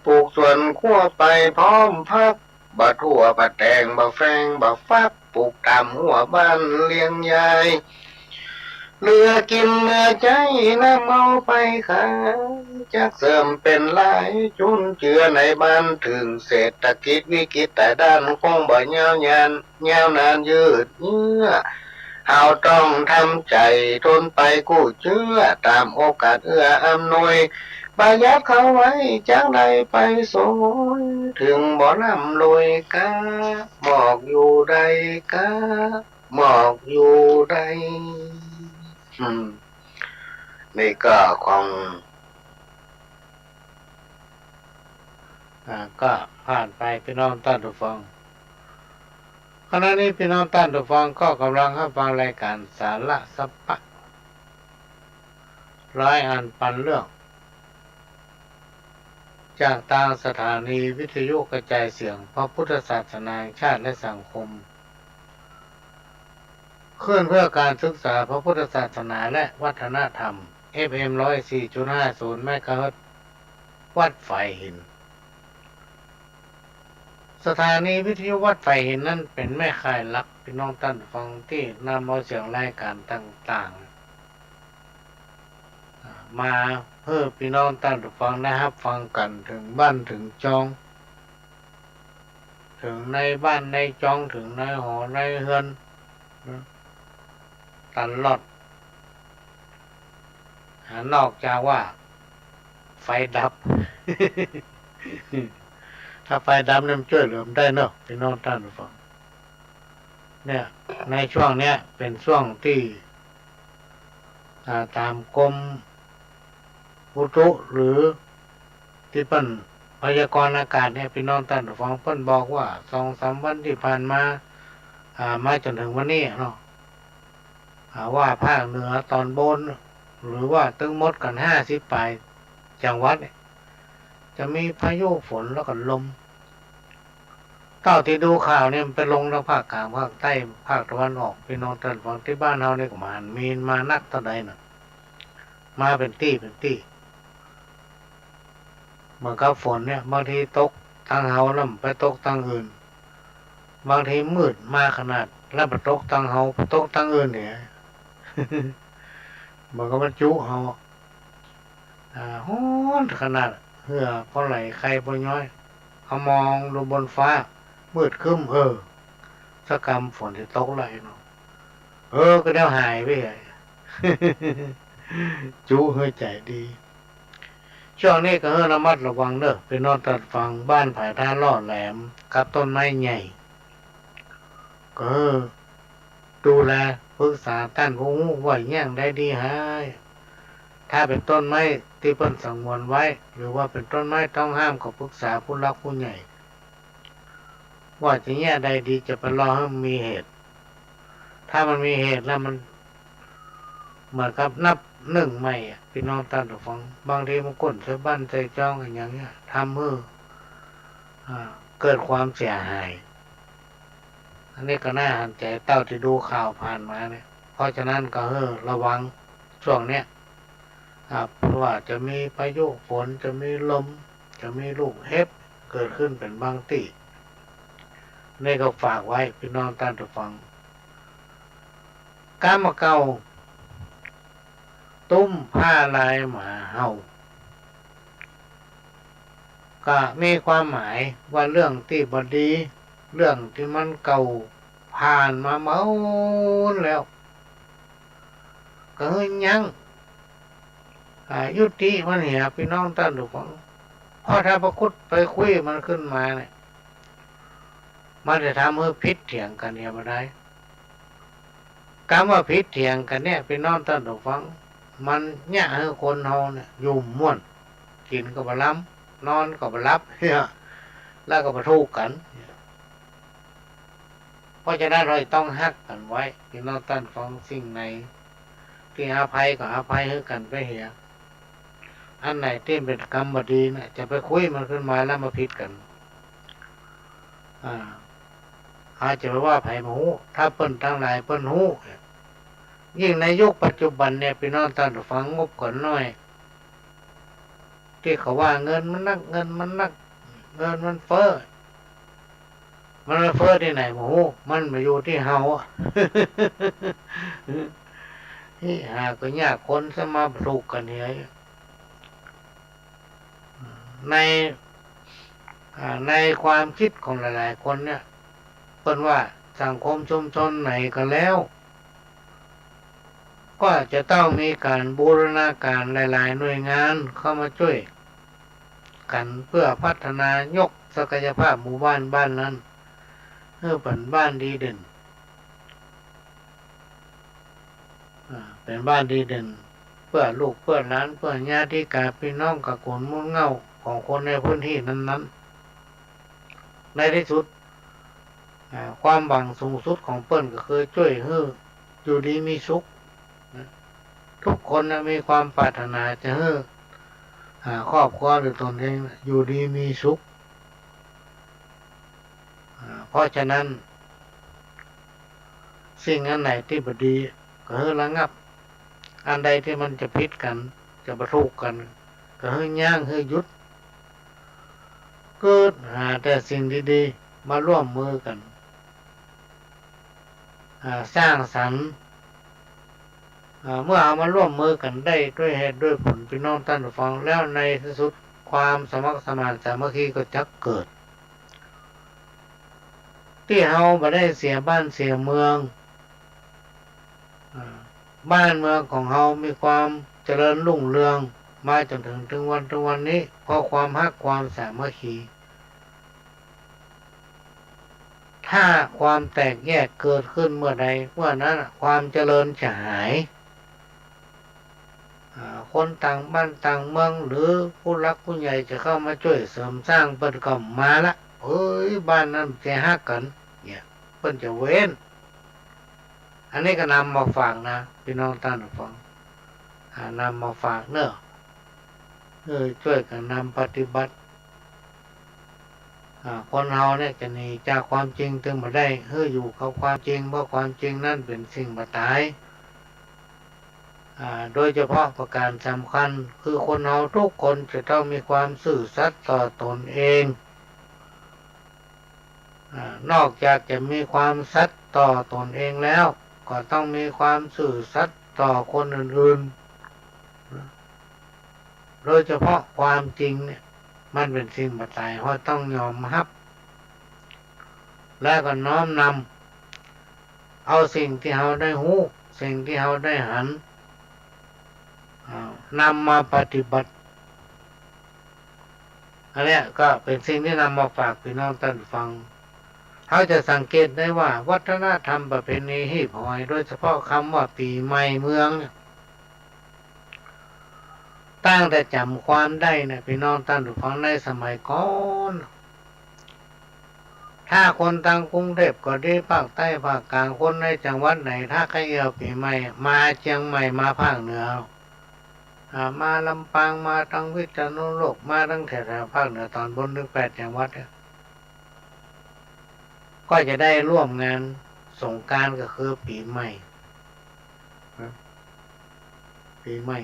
ปลูกสวนครัวไปพร้อมผัก บ่ถั่วบ่แตงบ่แฟงบ่ฟัก ปลูกต๋ามหัวบ้านเลี้ยงยาย เหลือกิ๋นเหลือใจ๊นำเอาไปขาย จักเสริมเป๋นรายจุนเจือในบ้าน เถิงเศรษฐกิจวิกฤตต๋ายด้าน คงบ่ยาวนาน ยาวนานยืดเยื้อ เฮาต้องทำใจ๋ทนไปกู้เจื้อ ต๋ามโอกาสเอื้ออำนวย ประหยัดเข้าไว้จักได้ไปสวย เถิงบ่ร่ำรวยก๊า มอกอยู่ได้ก๊า มอกอยู่ได้ อืม นี่ก็ของ อ่า ก็ผ่านไปปี้น้องต้านผู้ฟัง ขณะนี้ปี้น้องต้านผู้ฟังก็ก่ำลังฮับฟังรายก๋านสาระสะปะ รายอ่านปันเรื่อง จากตางสถานีวิทยุกระจายเสียงพระพุทธศาสนาแห่งชาติและสังคม คลื่นเพื่อการศึกษาพระพุทธศาสนาและวัฒนธรรม เอฟเอ็ม ร้อยสี่จุดห้าศูนย์ เมกะเฮิรตซ์ วัดฝายหิน สถานีวิทยุวัดฝายหินนั้นเป๋นแม่ข่ายหลัก ปี้น้องต้านผู้ฟัง ตี้นำเอาเสียงรายก๋านต่างๆ อ่า มาหื้อปี้น้องต้านผู้ฟังได้ฮับฟังกั๋นเถิงบ้านเถิงจอง เถิงในบ้านในจอง เถิงในหอในเฮือนนะ ตลอด อ่า นอกจากว่าไฟดับ ถ้าไฟดับเนี่ยมันจ้วยเหลือบ่ได้เนาะ ปี้น้องต้านผู้ฟัง เนี่ย ในช่วงเนี้ยเป๋นช่วงตี้ อ่า ต๋ามกรมอุตุ หรือตี้เปิ้นพยากรณ์อากาศเนี่ย ปี้น้องต้านผู้ฟัง เปิ้นบอกว่าสองสามวันตี้ผ่านมา อ่า มาจ๋นเถิงวันนี้เนาะ อ่า ว่าภาคเหนือต๋อนบน หรือว่าตึงหมดกั๋นห้าสิบป๋ายจังหวัดเนี่ย จะมีพายุฝนแล้วก็ลม เต้าตี้ดูข่าวเนี่ยมันไปลงตางภาคกลาง ภาคใต้ ภาคตะวันออก ปี้น้องต้านผู้ฟัง ตี้บ้านเฮาเนี่ยก็บ่หันมีมานักเต้าใดน่ะ มาเป๋นตี้เป๋นตี้ เหมือนกับฝนเนี่ย บางทีตกตางเฮาแล้วบ่ไปตกตางอื่น บางทีมืดมาขนาด แล้วบ่ตกตังเฮา ตกตังอื่นเนี่ย มันก็มาจุเฮา อ่า ฮ้อนขนาด เหื่อปอไหล ไข้ปอย้อย เอามองดูบนฟ้า มืดครึ้ม เออ สักกำฝนจะตกแล้วเนาะ เออ ก็เดี๋ยวหายไป จุหื้อใจ๋ดี ช่วงนี้ก็หื้อระมัดระวังเน่อ ปี้น้องต้านฟัง บ้านผาท่าล่อแหลม กับต้นไม้ใหญ่ ก็หื้อดูแลปรึกษาต้านผู้ฮู้ว่าอย่างใดดีหาย ถ้าเป๋นต้นไม้ตี้เปิ้นสงวนไว้ หรือว่าเป๋นต้นไม้ต้องห้าม ก็ปรึกษาผู้หลักผู้ใหญ่ ว่าจะแยะใดดี จะไปรอหื้อมันมีเหตุ ถ้ามันมีเหตุแล้วมันเหมือนกับนับหนึ่งใหม่อะ ปี้น้องต้านผู้ฟัง บางทีมันก้นใส่บ้านใส่จองอะหยังเนี่ย ทำหื้อ อ่า เกิดความเสียหาย อันนี้ก็น่าหันใจ๋เต้าตี้ดูข่าวผ่านมาเนี่ย เพราะฉะนั้นก็หื้อระวังช่วงเนี้ย อ่า เพราะว่าจะมีพายุฝน จะมีลม จะมีลูกเห็บเกิดขึ้นเป๋นบางตี้ นี่ก็ฝากไว้ปี้น้องต้านผู้ฟัง กำบ่าเก่า ตุ้มผ้าลายหมาเห่า ก็มีความหมายว่าเรื่องตี้บ่ดี เรื่องตี้มันเก่าผ่านมาเมินแล้ว ก็หื้อยั้ง อ่า ยุติมันเหีย ปี้น้องต้านผู้ฟัง เพราะถ้าไปขุดไปคุยมันขึ้นมาเนี่ย มันจะทำหื้อผิดเถียงกั๋นเหียบ่ได้ กำว่าผิดเถียงกั๋นเนี่ย ปี้น้องต้านผู้ฟัง มันเยียะหื้อคนเฮาเนี่ยอยู่บ่ม่วน กิ๋นก็บ่ลำ นอนก็บ่หลับ แล้วก็บ่ถูกกั๋น เพราะฉะนั้นเฮาต้องฮักกั๋นไว้ ปี้น้องต้านฟัง สิ่งไหนตี้อภัยก็อภัยหื้อกั๋นไปเหีย อันไหนตี้เป๋นกำบ่ดีน่ะ จะไปคุยมันขึ้นมาแล้วมาผิดกั๋น อ่า อาจจะไปว่าใผบ่ฮู้ ถ้าเปิ้นตังหลายเปิ้นฮู้ ยิ่งในยุคปัจจุบันเนี่ย ปี้น้องต้านฟัง งบก็น้อย ตี้เขาว่าเงินมันนัก เงินมันนัก เงินมันเฟ้อ มันมาเฟ้อตี้ไหนบ่ฮู้ มันมาอยู่ตี้เฮาอะ นี่หาก็ยาก คนสมาบ่ถูกกั๋นเหีย ใน อ่า ในความกึ๊ดของหลายๆ คนเนี่ย เปิ้นว่าสังคมชุมชนไหนก็แล้ว ก็จะต้องมีก๋านบูรณาก๋านหลายๆ หน่วยงานเข้ามาจ้วยกั๋น เปื้อพัฒนายกศักยภาพหมู่บ้านบ้านนั้น หื้อเป๋นบ้านดีเด่น อ่า เป๋นบ้านดีเด่น เปื้อลูกเปื้อหลาน เปื้อญาติกาปี้น้อง กากู๋นมูลเหง้าของคนในพื้นตี้นั้นๆ ในตี้สุด อ่า ความหวังสูงสุดของเปิ้นก็คือจ้วยหื้ออยู่ดีมีสุขนะ ทุกคนนะมีความปรารถนาจะหื้อ อ่า ครอบครัวหรือตนเองนะอยู่ดีมีสุข อ่า เพราะฉะนั้น สิ่งอันไหนตี้บ่ดีก็หื้อระงับ อันใดตี้มันจะผิดกั๋น จะบ่ถูกกั๋น ก็หื้อยั้ง หื้อหยุด กึ๊ดหาแต่สิ่งดีๆ มาร่วมมือกั๋น อ่า สร้างสรรค์ อ่า เมื่อเอามาร่วมมือกั๋นได้ด้วยเหตุด้วยผล ปี้น้องต้านฟัง แล้วในตี้สุดความสมัครสมานสามัคคีก็จะเกิด ตี้เฮาบ่ได้เสียบ้านเสียเมือง อ่า บ้านเมืองของเฮามีความเจริญรุ่งเรืองมาจ๋นเถิง เถิงวัน เถิงวันนี้ เพราะความฮักความสามัคคี ถ้าความแตกแยกเกิดขึ้นเมื่อใด เมื่อนั้นน่ะ ความเจริญจะหาย อ่า คนต่างบ้านต่างเมือง หรือผู้หลักผู้ใหญ่จะเข้ามาจ้วยเสริมสร้าง เปิ้นก็บ่มาละ เอ้ย บ้านนั้นจะฮักกั๋น เนี่ย เปิ้นจะเว้น อันนี้ก็นำมาฝากนะ ปี้น้องต้านฟัง อ่า นำมาฝากเน่อ เออ จ้วยกั๋นนำปฏิบัติ อ่า คนเฮาเนี่ยจะหนีจากความจริงตึงบ่ได้ หื้ออยู่กับความจริง เพราะความจริงนั้นเป๋นสิ่งบ่ต๋าย อ่า โดยเฉพาะประก๋านสำคัญ คือคนเฮาทุกคนจะต้องมีความซื่อสัตย์ต่อตนเอง อ่า นอกจากจะมีความสัตย์ต่อตนเองแล้ว ก็ต้องมีความซื่อสัตย์ต่อคนอื่นๆ โดยเฉพาะความจริงเนี่ย มันเป๋นสิ่งบ่ต๋าย เฮาต้องยอมฮับ และก็น้อมนำเอาสิ่งตี้เฮาได้ฮู้ สิ่งตี้เฮาได้หัน อ่า นำมาปฏิบัติ อันเนี้ยก็เป๋นสิ่งตี้นำมาฝากปี้น้องต้านฟัง เฮาจะสังเกตได้ว่าวัฒนธรรมประเพณีฮีบหอย โดยเฉพาะกำว่าปี๋ใหม่เมืองเนี่ย ตั้งแต่จ๋ำความได้เนี่ย ปี้น้องต้านฟัง ในสมัยก่อน ถ้าคนตางกรุงเทพก็ดี ภาคใต้ ภาคกลาง คนในจังหวัดไหน ถ้าใค่เอี้ยวปี๋ใหม่ มาเจียงใหม่ มาภาคเหนือ อ่า มาลำปาง มาตางพิษณุโลก มาตางแถวๆ ภาคเหนือต๋อนบน ตึงแปดจังหวัดเนี่ย ก็จะได้ร่วมงานสงกรานต์ ก็คือปี๋ใหม่ นะ ปี๋ใหม่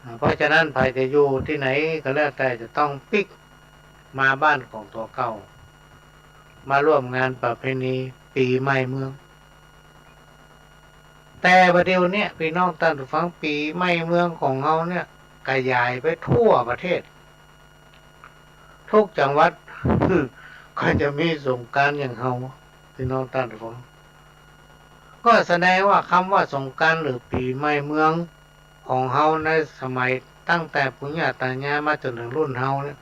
อ่า เพราะฉะนั้นใผจะอยู่ตี้ไหนก็แล้วแต่ จะต้องปิ๊กมาบ้านของตั๋วเก่า มาร่วมงานประเพณีปี๋ใหม่เมือง แต่บ่าเดี่ยวเนี้ย ปี้น้องต้านฟัง ปี๋ใหม่เมืองของเฮาเนี่ย ขยายไปทั่วประเทศ ทุกจังหวัด ก็จะมีสงกรานต์อย่างเฮา ปี้น้องต้านฟัง ก็แสดงว่ากำว่าสงกรานต์หรือปี๋ใหม่เมืองของเฮาในสมัยตั้งแต่ปู่ย่าต๋ายายมาจ๋นเถิงรุ่นเฮาเนี่ย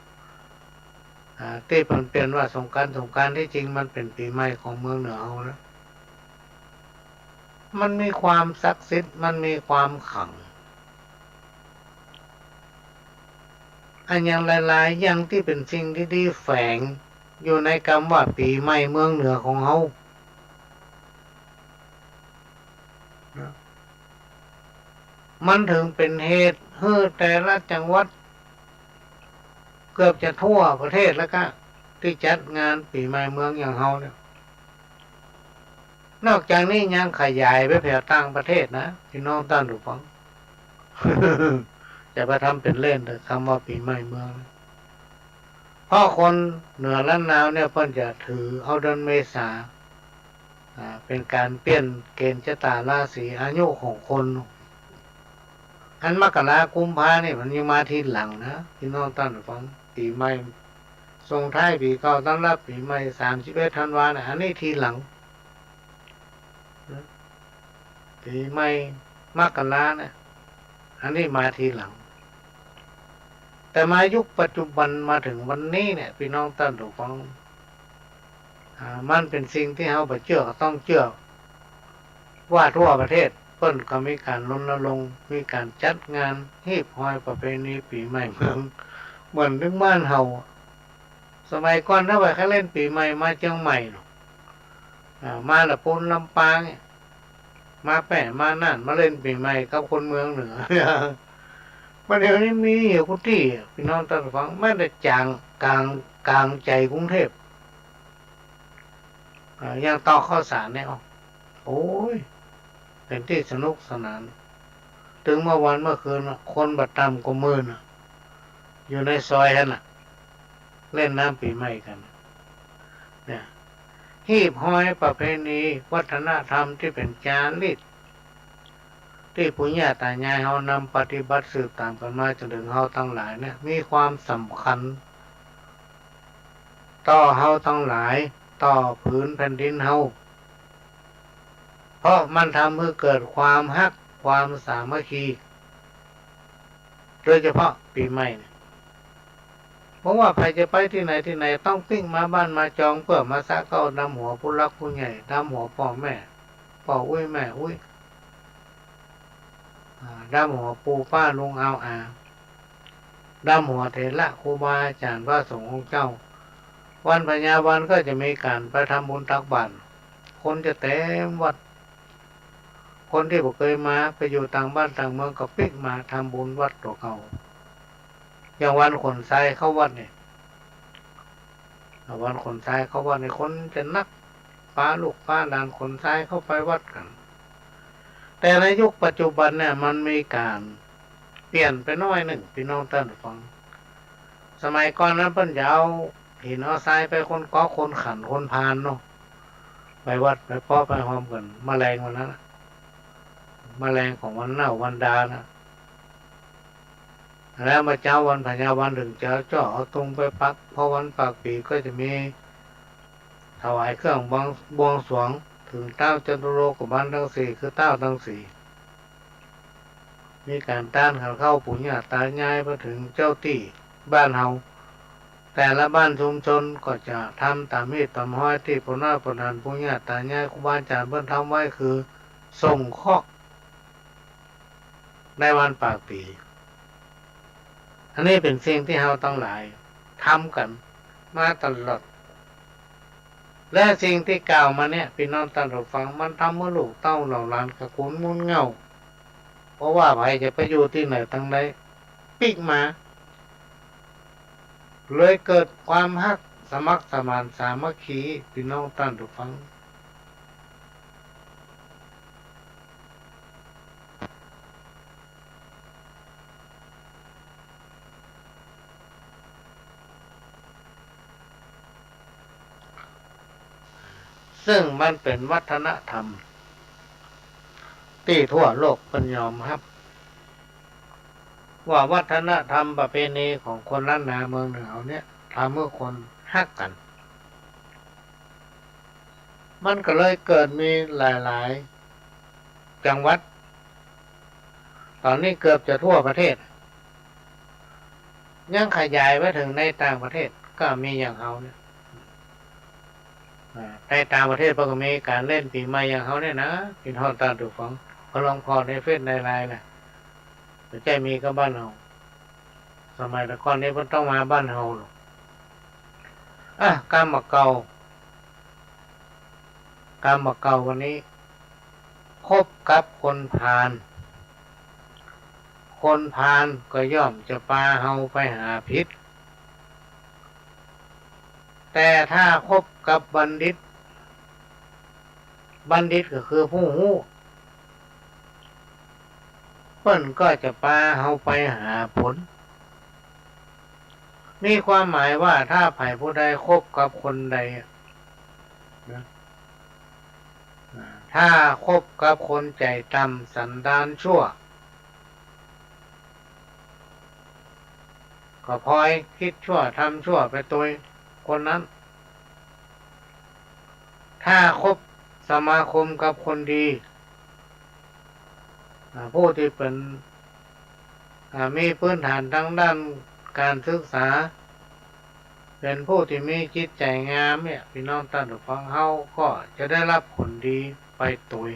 อ่า ตี้เปิ้นเปลี่ยนว่าสงกรานต์ สงกรานต์ ตี้จริงมันเป๋นปี๋ใหม่ของเมืองเหนือเฮานะ มันมีความศักดิ์สิทธิ์ มันมีความขลัง อันอย่างหลายๆ อย่างตี้เป๋นสิ่งดีๆ แฝงอยู่ในกำว่าปี๋ใหม่เมืองเหนือของเฮา นะ มันเถิงเป๋นเหตุหื้อแต่ละจังหวัด เกือบจะทั่วประเทศแล้วก็ ตี้จัดงานปี๋ใหม่เมืองอย่างเฮาเนี่ย นอกจากนี้ยังขยายไปแผวต่างประเทศนะ ปี้น้องต้านผู้ฟัง จะไปทำเป๋นเล่นเต๊อะ กำว่าปี๋ใหม่เมือง เพราะคนเหนือล้านนาเนี่ย เปิ้นจะถือเอาเดือนเมษา อ่า เป๋นก๋านเปลี่ยนเกณฑ์จะต๋าราศีอายุของคน อันมกรากุมภานี่มันยังมาทีหลังนะ ปี้น้องต้านผู้ฟัง ปี๋ใหม่ ส่งท้ายปี๋เก่า ต้อนรับปี๋ใหม่ สามสิบเอ็ดธันวานะ อันนี้ทีหลัง นะ ปี๋ใหม่มกราเนี่ย อันนี้มาทีหลัง แต่มายุคปัจจุบันมาเถิงวันนี้เนี่ย ปี้น้องต้านผู้ฟัง อ่า มันเป๋นสิ่งตี้เฮาบ่เจื้อก็ต้องเจื้อ ว่าทั่วประเทศเปิ้นก็มีก๋านรณรงค์ มีก๋านจัดงานฮีบฮอยประเพณีปี๋ใหม่เมือง เหมือนตึงบ้านเฮา สมัยก่อนถ้าว่าใค่เล่นปี๋ใหม่มาเจียงใหม่เนาะ อ่า มาละปูนลำปางเนี่ย มาแป้ มาน่าน มาเล่นปี๋ใหม่กับคนเมืองเหนือ บ่าเดี่ยวนี้มีอยู่กู้ตี้ ปี้น้องต้านฟัง แม้แต่จ๋าง ก๋าง ก๋างใจ๋กรุงเทพ อ่า อย่างตอกข้าวสารเนี่ย โอ้ย เป๋นตี้สนุกสนาน ตึงเมื่อวันเมื่อคืนน่ะ คนบ่ต่ำกว่าหมื่นน่ะ อยู่ในซอยหั้นน่ะ เล่นน้ำปี๋ใหม่กั๋น เนี่ย ฮีบฮอยประเพณีวัฒนธรรมตี้เป๋นจารีต ตี้ปู่ย่าต๋ายายเฮานำปฏิบัติสืบต๋ามกั๋นมาจ๋นเถิงเฮาตังหลายเนี่ย มีความสำคัญต่อเฮาตังหลาย ต่อผืนแผ่นดินเฮา เพราะมันทำหื้อเกิดความฮัก ความสามัคคี โดยเฉพาะปี๋ใหม่เนี่ย เพราะว่าใผจะไปตี้ไหนตี้ไหน ต้องปิ๊กมาบ้านมาจอง เปื้อมาสะเก๊าดำหัวผู้หลักผู้ใหญ่ ดำหัวป้อแม่ ป้ออุ๊ยแม่อุ๊ย อ่า ดำหัวปู่ป้าลุงอาวอา ดำหัวเถระครูบาอาจ๋ารย์พระสงฆ์องค์เจ้า วันพญาวันก็จะมีก๋านไปทำบุญตักบาตร คนจะเต๋มวัด คนตี้บ่เกยมาไปอยู่ต่างบ้านต่างเมืองก็ปิ๊กมาทำบุญวัดตั๋วเก่า อย่างวันขนทรายเข้าวัดเนี่ย วันขนทรายเข้าวัดเนี่ย คนจะนัก ปาลูกปาหลานขนทรายเข้าไปวัดกั๋น แต่ในยุคปัจจุบันเนี่ย มันมีก๋านเปลี่ยนไปหน้อยนึ่ง ปี้น้องต้านฟัง สมัยก่อนนั้นเปิ้นจะเอา เห็นเอาทรายไปคนก๊อก คนขัน คนพานเนาะ ไปวัดไปป๊อไปฮอมกั๋น มะแลงวันนั้นน่ะ มะแลงของวันเน่าวันดาน่ะ แล้วมาเจ๊าวันพญาวัน เถิงจะเอาจ้อเอาตุงไปปัก พอวันปากปี๋ก็จะมีถวายเครื่องบวง บวงสรวง เถิงเต๊าจตุโลกบาลตังสี่ คือเต๊าตังสี่ มีก๋านตานขันเข้าปู่ย่าต๋ายาย ไปเถิงเจ้าตี้บ้านเฮา แต่ละบ้านชุมชนก็จะทำต๋ามฮีตต๋ามฮอยตี้ป้อน้อยป้อหลานปู่ย่าต๋ายายครูบาอาจ๋ารย์เปิ้นทำไว้ คือส่งเคราะห์ในวันปากปี๋ อันนี้เป๋นสิ่งตี้เฮาตังหลายทำกั๋นมาตลอด และสิ่งตี้กล่าวมาเนี่ย ปี้น้องต้านผู้ฟัง มันทำหื้อลูกเต้าเหล่าหลานตระกู๋ลมูลเหง้า บ่ว่าใผจะไปอยู่ตี้ไหนตางใด ปิ๊กมา เลยเกิดความฮัก สมัครสมานสามัคคี ปี้น้องต้านผู้ฟัง ซึ่งมันเป๋นวัฒนธรรมตี้ทั่วโลกเปิ้นยอมฮับ ว่าวัฒนธรรมประเพณีของคนล้านนาเมืองเหนือเฮาเนี่ย ทำหื้อคนฮักกั๋น มันก็เลยเกิดมีหลายๆ จังหวัด ต๋อนนี้เกือบจะทั่วประเทศ ยังขยายไปเถิงในต่างประเทศก็มีอย่างเฮาเนี่ย อ่า ในต่างประเทศเปิ้นก็มีก๋านเล่นปี๋ใหม่อย่างเฮาเนี่ยนะ ปี้น้องต้านผู้ฟัง ก็ลองผ่อในเฟซในไลน์น่ะ บ่ใจ้มีก้าบ้านเฮา สมัยตะก่อนนี้เปิ้นต้องมาบ้านเฮาหรอก อ่ะ กำบ่าเก่า กำบ่าเก่าวันนี้ คบกับคนพาล คนพาลก็ย่อมจะปาเฮาไปหาผิด แต่ถ้าคบกับบัณฑิต บัณฑิตก็คือผู้ฮู้ เปิ้นก็จะปาเฮาไปหาผล มีความหมายว่าถ้าใผผู้ใดคบกับคนใดอะ นะ อ่า ถ้าคบกับคนใจ๋ต่ำสันดานชั่ว ก็พลอยกึ๊ดชั่วทำชั่วไปตวยคนนั้น ถ้าคบสมาคมกับคนดี อ่า ผู้ตี้เป๋น อ่า มีพื้นฐานตางด้านก๋านศึกษา เป๋นผู้ตี้มีจิตใจ๋งามเนี่ย ปี้น้องต้านผู้ฟัง เฮาก็จะได้ฮับผลดีไปตวย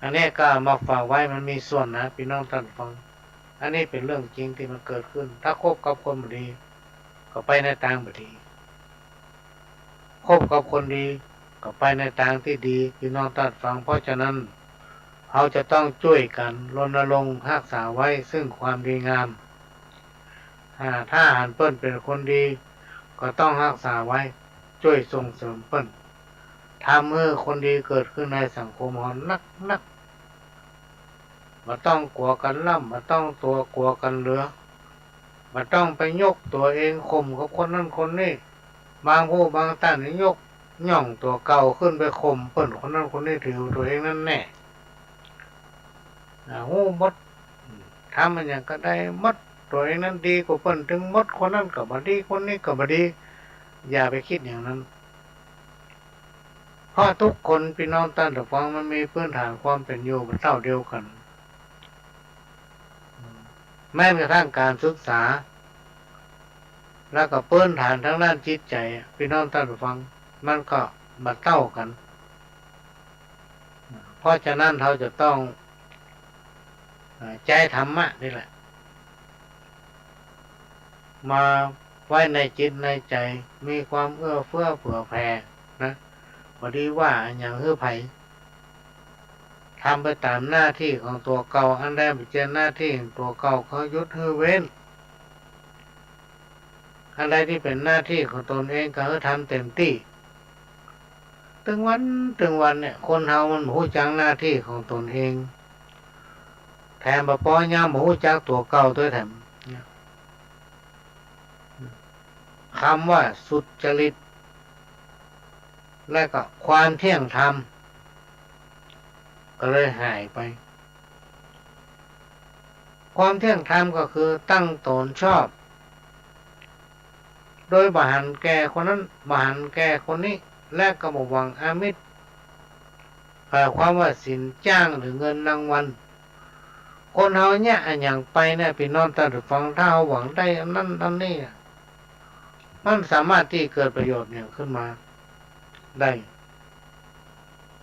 อันนี้ก็เอามาฝากไว้ มันมีส่วนนะ ปี้น้องต้านผู้ฟัง อันนี้เป๋นเรื่องจริงตี้มันเกิดขึ้น ถ้าคบกับคนบ่ดี ก็ไปในตางบ่ดี คบกับคนดี ก็ไปในตางตี้ดี ปี้น้องต้านผู้ฟัง เพราะฉะนั้น เฮาจะต้องจ้วยกั๋นรณรงค์ฮักษาไว้ซึ่งความดีงาม อ่า ถ้าหันเปิ้นเป๋นคนดี ก็ต้องฮักษาไว้ จ้วยส่งเสริมเปิ้น ทำหื้อคนดีเกิดขึ้นในสังคมเฮานักๆ บ่ต้องกั๋วกั๋นล้ำ บ่ต้องตั๋วกั๋วกั๋นเหลือ บ่ต้องไปยกตั๋วเองข่มกับคนนั้นคนนี้ บางผู้บางต้านนี่ยกย่องตั๋วเก่าขึ้นไปข่มเปิ้นคนนั้นคนนี้ ถือตั๋วเองนั้นแน่ อ่า ฮู้หมด ทำอะหยังก็ได้หมด ตั๋วเองนั้นดีกว่าเปิ้นตึงหมด คนนั้นก็บ่ดี คนนี้ก็บ่ดี อย่าไปกึ๊ดอย่างนั้น เพราะทุกคน ปี้น้องต้านผู้ฟัง มันมีพื้นฐานความเป๋นอยู่บ่เต้าเดียวกั๋น แม้กระทั่งก๋านศึกษา แล้วก็พื้นฐานตางด้านจิตใจ๋ ปี้น้องต้านผู้ฟัง มันก็บ่เต้ากั๋น เพราะฉะนั้นเฮาจะต้อง เอ่อ ใจ๊ธรรมะนี่แหละ มาไว้ในจิตในใจ๋ มีความเอื้อเฟื้อเผื่อแผ่นะ บ่ดีว่าอะหยังหื้อใผ ทำไปต๋ามหน้าตี้ของตั๋วเก่า อันใดบ่เจียนหน้าตี้ของตั๋วเก่า ก็หยุดหื้อเว้น อันใดตี้เป๋นหน้าตี้ของตนเอง ก็หื้อทำเต๋มตี้ ตึงวันตึงวันเนี่ย คนเฮามันบ่ฮู้จักหน้าตี้ของตนเอง แถมบ่ปอยังบ่ฮู้จักตั๋วเก่าตวยแถมเนี่ย คำว่าสุจริต และก็ความเที่ยงธรรม ก็เลยหายไป ความเที่ยงธรรมก็คือตั้งต๋นชอบ โดยบ่หันแก่คนนั้น บ่หันแก่คนนี้ และก็บ่หวังอามิส หมายความว่าสินจ้างหรือเงินรางวัล คนเฮาเยียะอะหยังไปเนี่ย ปี้น้องต้านผู้ฟัง ถ้าเฮาหวังได้อันนั้นอันนี้ มันสามารถตี้เกิดประโยชน์หยังขึ้นมาได้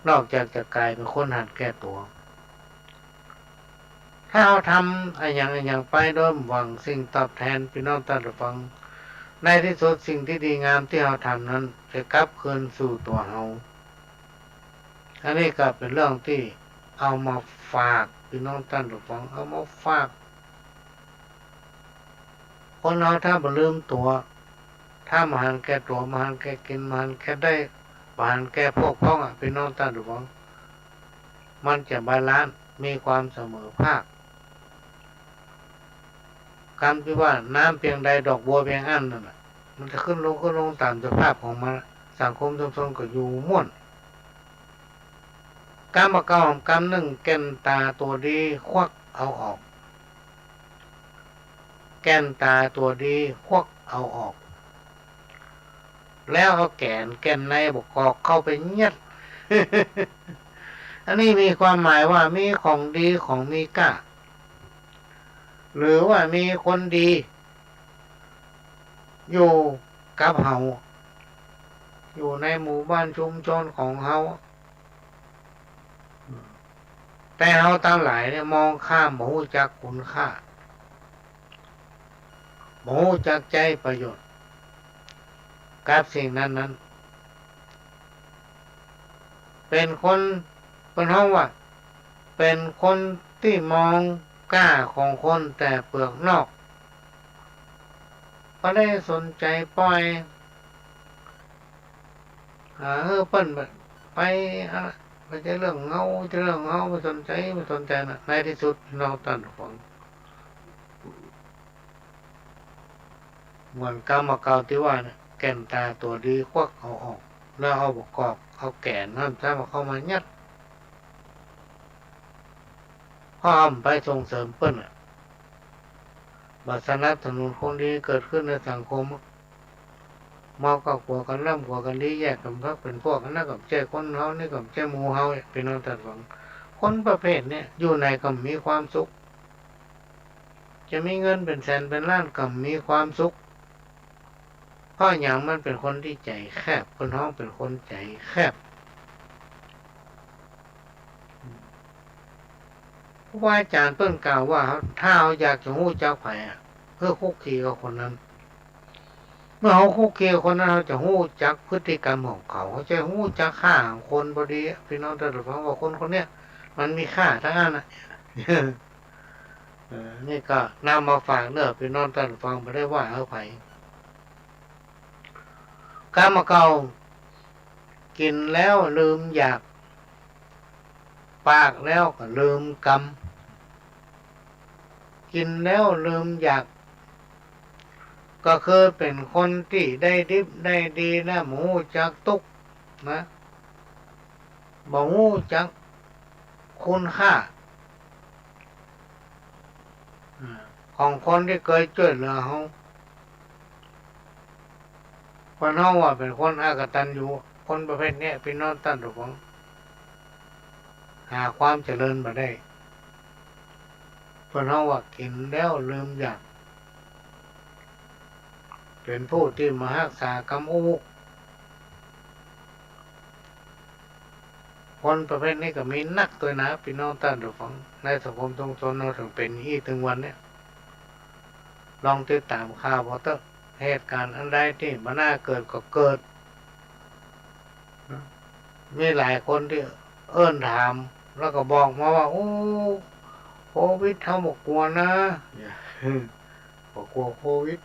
นอกจากจะก๋ายเป๋นคนหันแก่ตั๋ว ถ้าเฮาทำอะหยังอะหยังไปโดยบ่หวังสิ่งตอบแตน ปี้น้องต้านผู้ฟัง ในตี้สุดสิ่งตี้ดีงามตี้เฮาทำนั้นจะกลับคืนสู่ตั๋วเฮา อันนี้ก็เป๋นเรื่องตี้เอามาฝากปี้น้องต้านผู้ฟัง เอามาฝาก คนเฮาถ้าบ่ลืมตั๋ว ถ้าบ่หันแก่ตั๋ว บ่หันแก่กิ๋น บ่หันแก่ได้ บ่หันแก่พวกพ้องอะ ปี้น้องต้านผู้ฟัง มันจะบาลานซ์ มีความเสมอภาค กำตี้ว่าน้ำเปียงใดดอกบัวเปียงอั้นนั่นน่ะ มันจะขึ้นลงขึ้นลงต๋ามสภาพของมัน สังคมชุมชนก็อยู่ม่วน กำบ่าเก่าหำกำนึ่ง แก่นต๋าตั๋วดีควักเอาออก แก่นต๋าตั๋วดีควักเอาออก แล้วเอาแก่น แก่นในบ่ากอกเข้าไปยัด อันนี้มีความหมายว่ามีของดีของมีก้า หรือว่ามีคนดีอยู่กับเฮา อยู่ในหมู่บ้านชุมชนของเฮา แต่เฮาตังหลายเนี่ยมองข้าม บ่ฮู้จักคุณค่า บ่ฮู้จักใจ๊ประโยชน์กับสิ่งนั้นๆ เป๋นคน เปิ้นฮ้องว่า เป๋นคนตี้มองก้าของคนแต่เปลือกนอก บ่ได้สนใจ๋ ป่อย อ่า หื้อเปิ้นไป อ่า บ่ใจ้เรื่องเฮา บ่ใจ้เรื่องเฮา บ่สนใจ๋ บ่สนใจ๋นะ ในตี้สุดพี่น้องต้านผู้ฟัง เหมือนกำบ่าเก่าตี้ว่าเนี่ย แก่นต๋าตั๋วดีควักเอาออก แล้วเอาบ่ากอก เอาแก่นนั้นซ้ำเข้ามายัด เพราะเฮาบ่ไปส่งเสริมเปิ้นอะ บ่สนับสนุนคนดีเกิดขึ้นในสังคมอะ เมาก็กั๋วกั๋นร่ำกั๋วกั๋นดี แยกกั๋นพักเป๋นพวก อันนั้นก็บ่ใจ้คน เฮานี่ก็บ่ใจ้หมู่เฮา ปี้น้องต้านผู้ฟัง คนประเภทเนี่ยอยู่ไหนก็บ่มีความสุข จะมีเงินเป๋นแสนเป๋นล้านก็บ่มีความสุข เพราะหยัง มันเป๋นคนตี้ใจ๋แคบ เปิ้นฮ้องเป๋นคนใจ๋แคบ ครูบาอาจ๋ารย์เปิ้นกล่าวว่า ถ้าเฮาอยากจะฮู้จักใผอะ หื้อคลุกคลีกับคนนั้น เมื่อเฮาคลุกคลีกับคนนั้น เฮาจะฮู้จักพฤติกรรมของเขา เฮาจะฮู้จักค่าของคน บ่ดีอะ ปี้น้องต้านผู้ฟัง ว่าคนคนเนี้ยมันมีค่าตังอั้นอะ เออ นี่ก็นำมาฝากเน้อ ปี้น้องต้านผู้ฟัง บ่ได้ว่าหื้อใผ กำบ่าเก่า กิ๋นแล้วลืมอยาก ปากแล้วก็ลืมกำ กิ๋นแล้วลืมอยาก ก็คือเป๋นคนตี้ได้ดิบได้ดีนะ บ่ฮู้จักตุ๊กนะ บ่ฮู้จักคุณค่า อ่า ของคนตี้เกยจ้วยเหลือเฮา เปิ้นฮ้องว่าเป๋นคนอกตัญญู คนประเภทเนี้ย ปี้น้องต้านผู้ฟัง หาความเจริญบ่ได้ เปิ้นฮ้องว่ากิ๋นแล้วลืมอยาก เป๋นผู้ตี้บ่ฮักษากำอู้ คนประเภทนี้ก็มีนักตวยนะ ปี้น้องต้านผู้ฟัง ในสังคมชุมชนเฮาเถิงเป๋นอี้เถิงวันเนี้ย ลองติดต๋ามข่าวเฮาเต๊อะ เหตุก๋ารณ์อันใดตี้บ่น่าเกิดก็เกิด มีหลายคนตี้เอิ้นถาม แล้วก็บอกมาว่า โอ้ โควิดเฮาบ่กั๋วนะ บ่กั๋วโควิด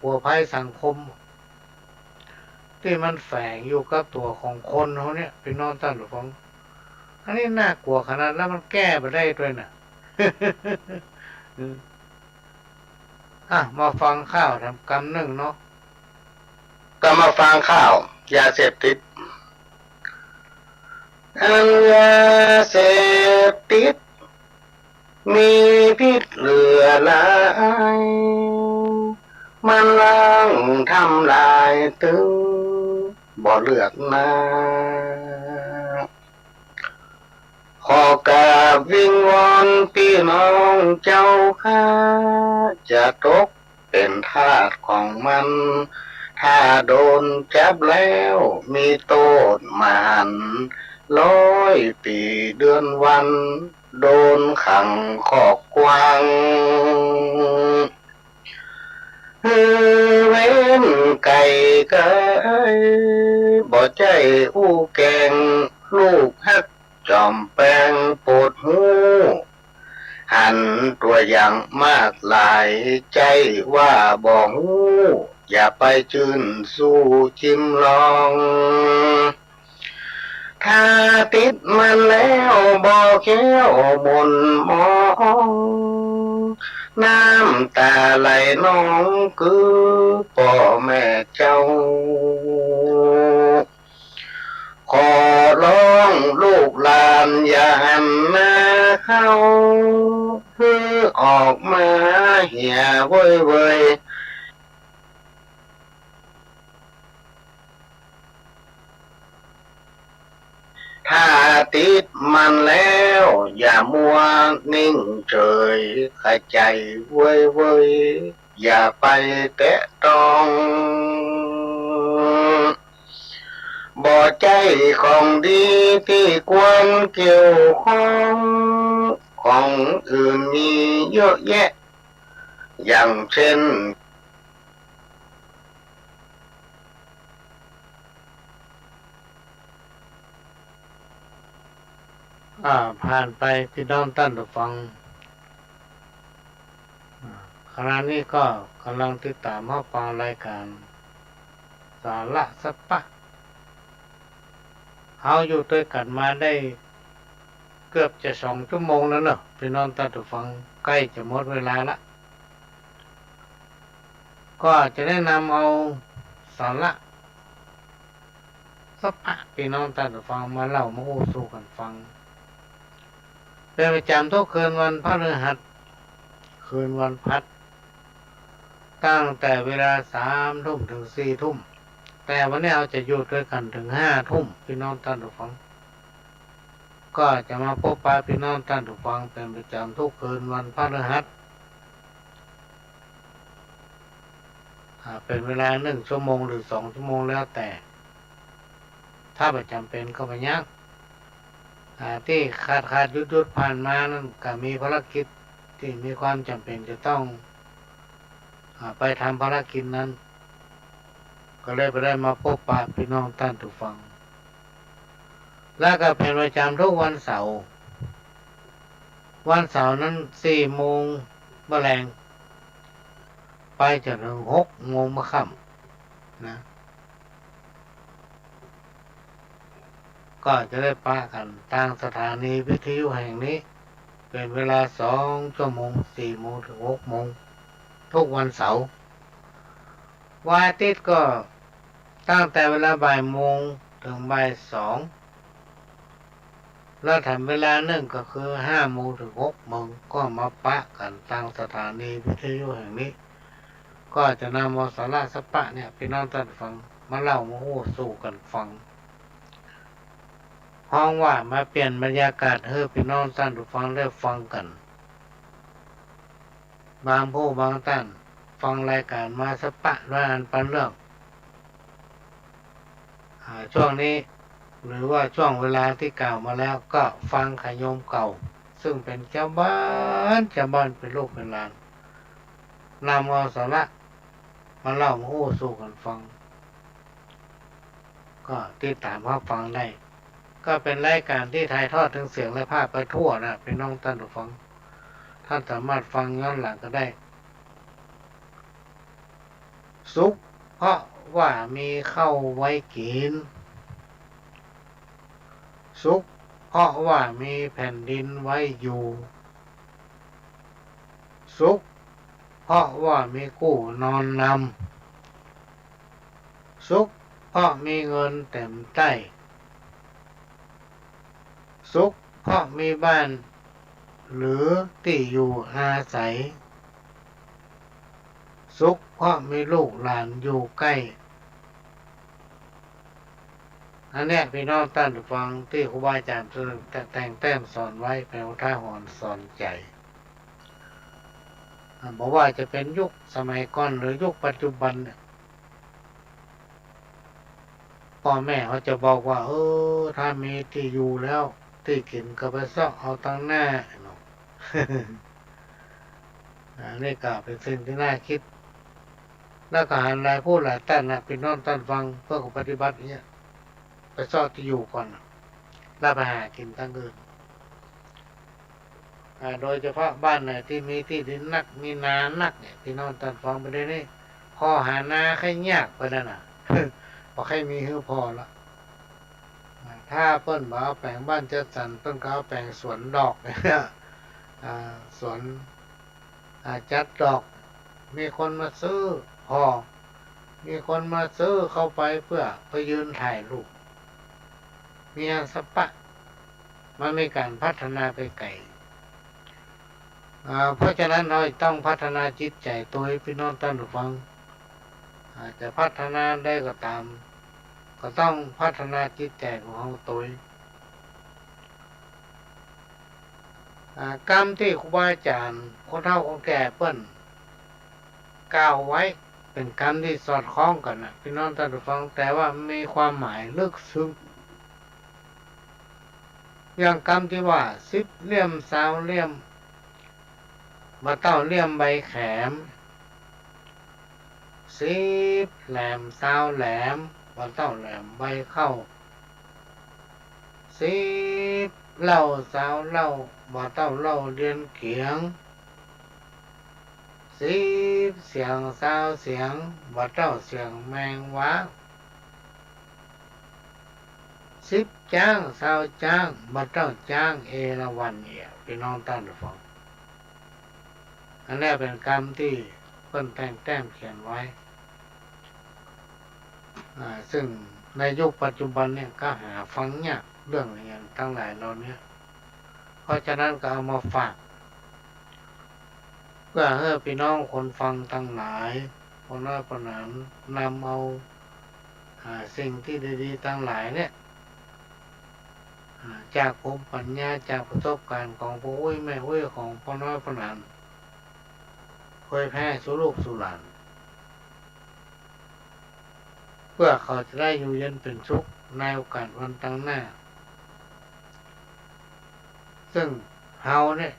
กั๋วภัยสังคม ตี้มันแฝงอยู่กับตั๋วของคนเฮาเนี่ย ปี้น้องต้านผู้ฟัง อันนี้น่ากั๋วขนาด แล้วมันแก้บ่ได้ตวยนะ อืม อ่ะ มาฟังข่าวแถมกำนึ่งเนาะ ก็มาฟังข่าว ยาเสพติด อันยาเสพติด มีพิษเหลือหลาย มันล้างทำลายตึงบ่เลือกหน้า ขอกราบวิงวอนปี้น้องเจ้าข้า จะตกเป๋นทาสของมัน ถ้าโดนจับแล้วมีโต้ษมหันต์ ร้อยปี๋เดือนวัน โดนขังคอกกว้าง หื้อเว้นไก๋ไก๋ บ่ใจ้อู้แก๋ง ลูกฮักจ๋อมแปงโปรดฮู้ หันตั๋วอย่างมากหลาย ใจ้ว่าบ่ฮู้ อย่าไปจื้นสู้จิมลอง ถ้าติดมันแล้วบ่เคี้ยวหม่นหมอง น้ำต๋าไหลนองกือป้อแม่เจ้า ขอร้องลูกหลานอย่าหันหน้าเข้า หื้อออกมาเหียเว่ยๆ ถ้าติดมันแล้วอย่ามัวนิ่งเฉย ขะใจ๋เว่ยๆ อย่าไปแตะต้อง บ่ใจ้ของดีตี้ควรเกี่ยวข้อง ของอื่นมีเยอะแยะ อย่างเช่น อ่า ผ่านไปปี้น้องต้านผู้ฟัง อ่า ขณะนี้ก็ก่ำลังติดต๋ามฮับฟังรายก๋านสาระสะปะ เฮาอยู่ตวยกั๋นมาได้เกือบจะสองชั่วโมงแล้วเนาะ ปี้น้องต้านผู้ฟัง ใก้จะหมดเวลาละ ก็จะแนะนำเอาสาระสะปะปี้น้องต้านผู้ฟังมาเล่ามาอู้สู่กั๋นฟัง เป๋นประจ๋ำทุกคืนวันพฤหัส คืนวันพัด ตั้งแต่เวลาสามทุ่มเถิงสี่ทุ่ม แต่วันนี้เฮาจะอยู่ตวยกั๋นเถิงห้าทุ่ม ปี้น้องต้านผู้ฟัง ก็จะมาพบปะปี้น้องต้านผู้ฟังเป๋นประจ๋ำทุกคืนวันพฤหัส อ่า เป๋นเวลาหนึ่งชั่วโมงหรือสองชั่วโมงแล้วแต่ ถ้าบ่จ๋ำเป๋นก็บ่ยาก อ่า ตี้ขาดๆ หยุดๆ ผ่านมานั้นก็มีภารกิจตี้มีความจ๋ำเป๋นจะต้อง อ่า ไปทำภารกิจนั้น ก็เลยบ่ได้มาพบปะปี้น้องต้านผู้ฟัง แล้วก็เป๋นประจ๋ำทุกวันเสาร์ วันเสาร์นั้นสี่โมงบ่าแลง ไปจ๋นเถิงหกโมงบ่าค่ำนะ ก็จะได้ปะกั๋นตางสถานีวิทยุแห่งนี้ เป๋นเวลาสองชั่วโมง สี่โมงเถิงหกโมง ทุกวันเสาร์ วันอาทิตย์ก็ตั้งแต่เวลาบ่ายโมงเถิงบ่ายสอง แล้วแถมเวลานึ่งก็คือห้าโมงเถิงหกโมง ก็มาปะกั๋นตางสถานีวิทยุแห่งนี้ ก็จะนำเอาสาระสะปะเนี่ย ปี้น้องต้านผู้ฟัง มาเล่ามาอู้สู่กั๋นฟัง ฮ้องว่ามาเปลี่ยนบรรยากาศหื้อปี้น้องต้านผู้ฟังได้ฟังกั๋น บางผู้บางต้านฟังรายก๋านมาสะปะด้วยอันปันเรื่อง อ่า ช่วงนี้ หรือว่าช่วงเวลาตี้กล่าวมาแล้ว ก็ฟังขะโยมเก่า ซึ่งเป๋นจาวบ้าน จาวบ้านเป๋นลูกเป๋นหลาน นำเอาสาระมาเล่ามาอู้สู่กั๋นฟัง ก็ติดต๋ามฮับฟังได้ ก็เป๋นรายก๋านตี้ถ่ายทอดเถิงเสียงและภาพไปทั่วนะ ปี้น้องต้านผู้ฟัง ต้านสามารถฟังย้อนหลังก็ได้ สุขเพราะว่ามีข้าวไว้กิ๋น สุขเพราะว่ามีแผ่นดินไว้อยู่ สุขเพ ราะว่ามีกู้นอนนำ สุขเพราะมีเงินเต็มใต้ สุขเพราะมีบ้านหรือตี้อยู่อาศัย สุขเพราะมีลูกหลานอยู่ใก้ อันเนี้ยปี้น้องต้านผู้ฟัง ตี้ครูบาอาจ๋ารย์แต่งแต้มสอนไว้เป๋นอุทาหรณ์สอนใจ๋ อ่า บ่ว่าจะเป๋นยุคสมัยก่อนหรือยุคปัจจุบันเนี่ย ป้อแม่เขาจะบอกว่า เออ ถ้ามีตี้อยู่แล้ว ตี้กิ๋นก็ไปเซาะเอาตังหน้าเนาะ อันนี้ก็เป๋นสิ่งตี้น่าคิด แล้วก็หันหลายผู้หลายต้านนะ ปี้น้องต้านผู้ฟัง เปิ้นก็ปฏิบัติเนี่ย ไปเซาะตี้อยู่ก่อนนะ แล้วไปหากิ๋นตังอื่น อ่า โดยเฉพาะบ้านไหนตี้มีตี้ดินนัก มีนานักเนี่ย ปี้น้องต้านผู้ฟัง บ่าเดี่ยวนี้ ผ่อหานาใค่ยากไปแล้วนะ บ่ใค่มีหื้อผ่อละ อ่า ถ้าเปิ้นบ่เอาแป๋งบ้านจัดสรร เปิ้นก็เอาแป๋งสวนดอก อ่า สวน อ่า จัดดอก มีคนมาซื้อผ่อ มีคนมาซื้อเข้าไปเปื้อไปยืนถ่ายรูป มีอันสะปะ มันมีก๋านพัฒนาไปไก๋ อ่า เพราะฉะนั้นเฮาต้องพัฒนาจิตใจ๋ตวย ปี้น้องต้านผู้ฟัง อ่า จะพัฒนาได้ก็ต๋าม ก็ต้องพัฒนาจิตใจ๋ของเฮาตวย อ่า กำตี้ครูบาอาจ๋ารย์ คนเฒ่าคนแก่เปิ้นกล่าวไว้ เป๋นกำตี้สอดคล้องกั๋นนะ ปี้น้องต้านผู้ฟัง แต่ว่ามีความหมายลึกซึ้ง อย่างกำตี้ว่า สิบเลี่ยมซาวเลี่ยม บ่เต้าเลี่ยมใบแขม สิบแหลมซาวแหลม บ่เต้าแหลมใบเข้า สิบเหล้าซาวเหล้า บ่เต้าเหล้าเดียนเกี๋ยง สิบเสียงซาวเสียง บ่เต้าเสียงแมงว้าง สิบจ๊างซาวจ๊าง บ่เต้าจ๊างเอราวัณเอี่ย ปี้น้องต้านผู้ฟัง อันนี้เป๋นกำตี้เปิ้นแต่งแต้มเขียนไว้ อ่า ซึ่งในยุคปัจจุบันเนี่ยก็หาฟังยาก เรื่องอย่างตังหลายเหล่านี้ เพราะฉะนั้นก็เอามาฝาก เปื้อหื้อปี้น้องคนฟังตังหลาย ป้อน้อยป้อหนาน นำเอา อ่า สิ่งตี้ดีๆ ตังหลายเนี่ย อ่า จากภูมิปัญญา จากประสบก๋ารณ์ของป้ออุ๊ยแม่อุ๊ย ของป้อน้อยป้อหนาน เผยแผ่สู่ลูกสู่หลาน เปื้อเขาจะได้อยู่เย็นเป๋นสุขในโอกาสวันตังหน้า ซึ่งเฮาเนี่ย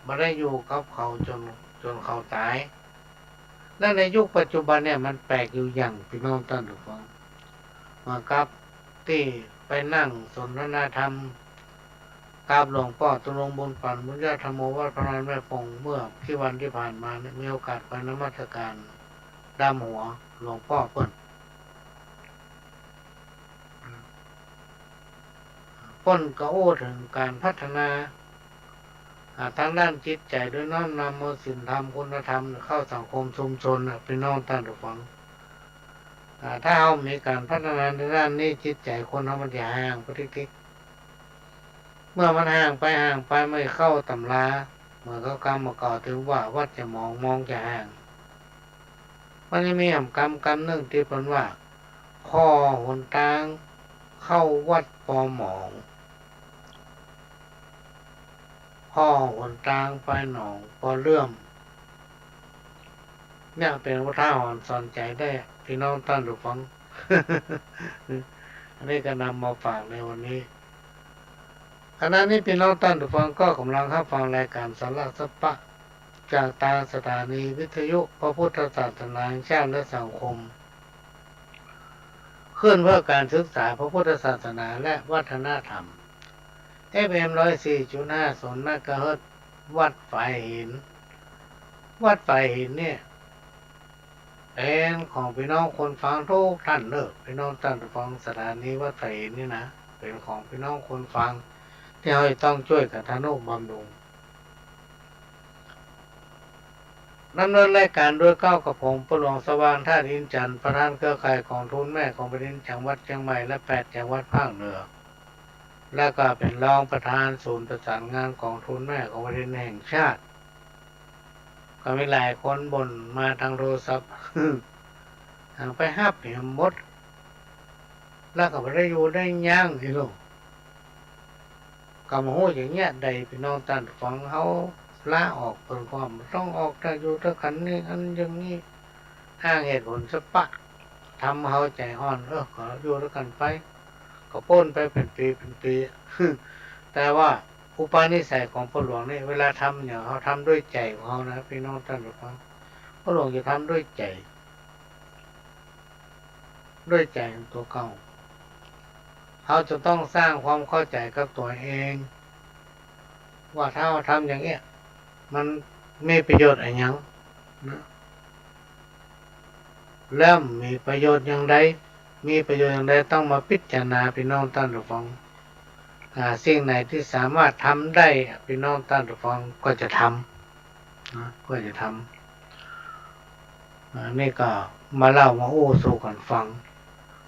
บ่ได้อยู่กับเขาจ๋น จ๋นเขาต๋าย และในยุคปัจจุบันเนี่ยมันแปลกอยู่อย่าง ปี้น้องต้านผู้ฟัง เหมือนกับตี้ไปนั่งสนทนาธรรมกับหลวงป้อตุรงค์ บุญปั๋น บุญญาธัมโม วัดพระนอนแม่ปง เมื่อกี้วันตี้ผ่านมาเนี่ย มีโอกาสไปนมัสก๋ารดำหัวหลวงป้อเปิ้น เปิ้นก็อู้เถิงก๋านพัฒนา อ่า ตางด้านจิตใจ๋ โดยน้อมนำเอาศีลธรรม คุณธรรมเข้าสังคมชุมชนน่ะ ปี้น้องต้านผู้ฟัง อ่า ถ้าเฮามีก๋านพัฒนาในด้านนี้ จิตใจ๋คนเฮามันจะห่างไปติ๊กๆ เมื่อมันห่างไปห่างไป มันเข้าต๋ำรา เหมือนกับกำบ่าก่าวตี้ว่า วัดจะหมอง หมองจะห่าง มันจะมีหำกำกำนึ่งตี้เปิ้นว่า ผ่อหนตางเข้าวัดปอหมอง ผ่อหนตางไปหนองปอเลื่อม เนี่ยเป๋นอุทาหรณ์สอนใจ๋ได้ ปี้น้องต้านผู้ฟัง อันนี้ก็นำมาฝากในวันนี้ ขณะนี้ปี้น้องต้านผู้ฟังก็ก่ำลังฮับฟังรายก๋านสาระสะปะ จากตางสถานีวิทยุพระพุทธศาสนาแห่งชาติและสังคม ขึ้นเพื่อการศึกษาพระพุทธศาสนาและวัฒนธรรม เอฟเอ็ม ร้อยสี่จุดห้าศูนย์ เมกะเฮิรตซ์ วัดฝายหิน วัดฝายหินเนี่ย เป๋นของปี้น้องคนฟังกู้ต้านเน่อ ปี้น้องต้านฟังสถานีวัดฝายหินนี่นะ เป๋นของปี้น้องคนฟัง ตี้เฮาจะต้องจ้วยกั๋นทะนุบำรุง ดำเนินรายการโดยเก้ากระผม ป้อหลวงสว่าง ธาตุอินทร์จันทร์ ประธานเครือข่ายกองทุนแม่ของแผ่นดินจังหวัดเจียงใหม่ และแปดจังหวัดภาคเหนือ และก็เป๋นรองประธานศูนย์ประสานงานกองทุนแม่ของแผ่นดินแห่งชาติ ก็มีหลายคนบ่นมาตางโทรศัพท์ หากไปฮับเหียหมด แล้วก็บ่ได้อยู่ได้ยังอี้ลูก ก็บ่ฮู้จะเยียะใด ปี้น้องต้านฟัง เฮาลาออกเปิ้นก็บ่ต้องออก แต่อยู่ตวยกั๋นนี่ อันอย่างนี้ อ้างเหตุผลสะปะ ทำเฮาใจ๋อ่อน เออ ก็อยู่ตวยกั๋นไป ก็ป๊นไปเป๋นปี๋เป๋นปี๋ แต่ว่าอุปนิสัยของป้อหลวงนี่ เวลาทำหยัง เฮาทำด้วยใจ๋ของเฮานะ ปี้น้องต้านฟัง ป้อหลวงจะทำด้วยใจ๋ ด้วยใจ๋ของตั๋วเก่า เฮาจะต้องสร้างความเข้าใจ๋กับตั๋วเอง ว่าถ้าเฮาทำอย่างเอี้ย มันมีประโยชน์อะหยังนะ แล้วมีประโยชน์อย่างใด มีประโยชน์อย่างใด ต้องมาพิจารณา ปี้น้องต้านฟัง อ่า สิ่งไหนตี้สามารถทำได้ ปี้น้องต้านฟัง ก็จะทำนะ ก็จะทำ อ่า นี่ก็มาเล่ามาอู้สู่กั๋นฟัง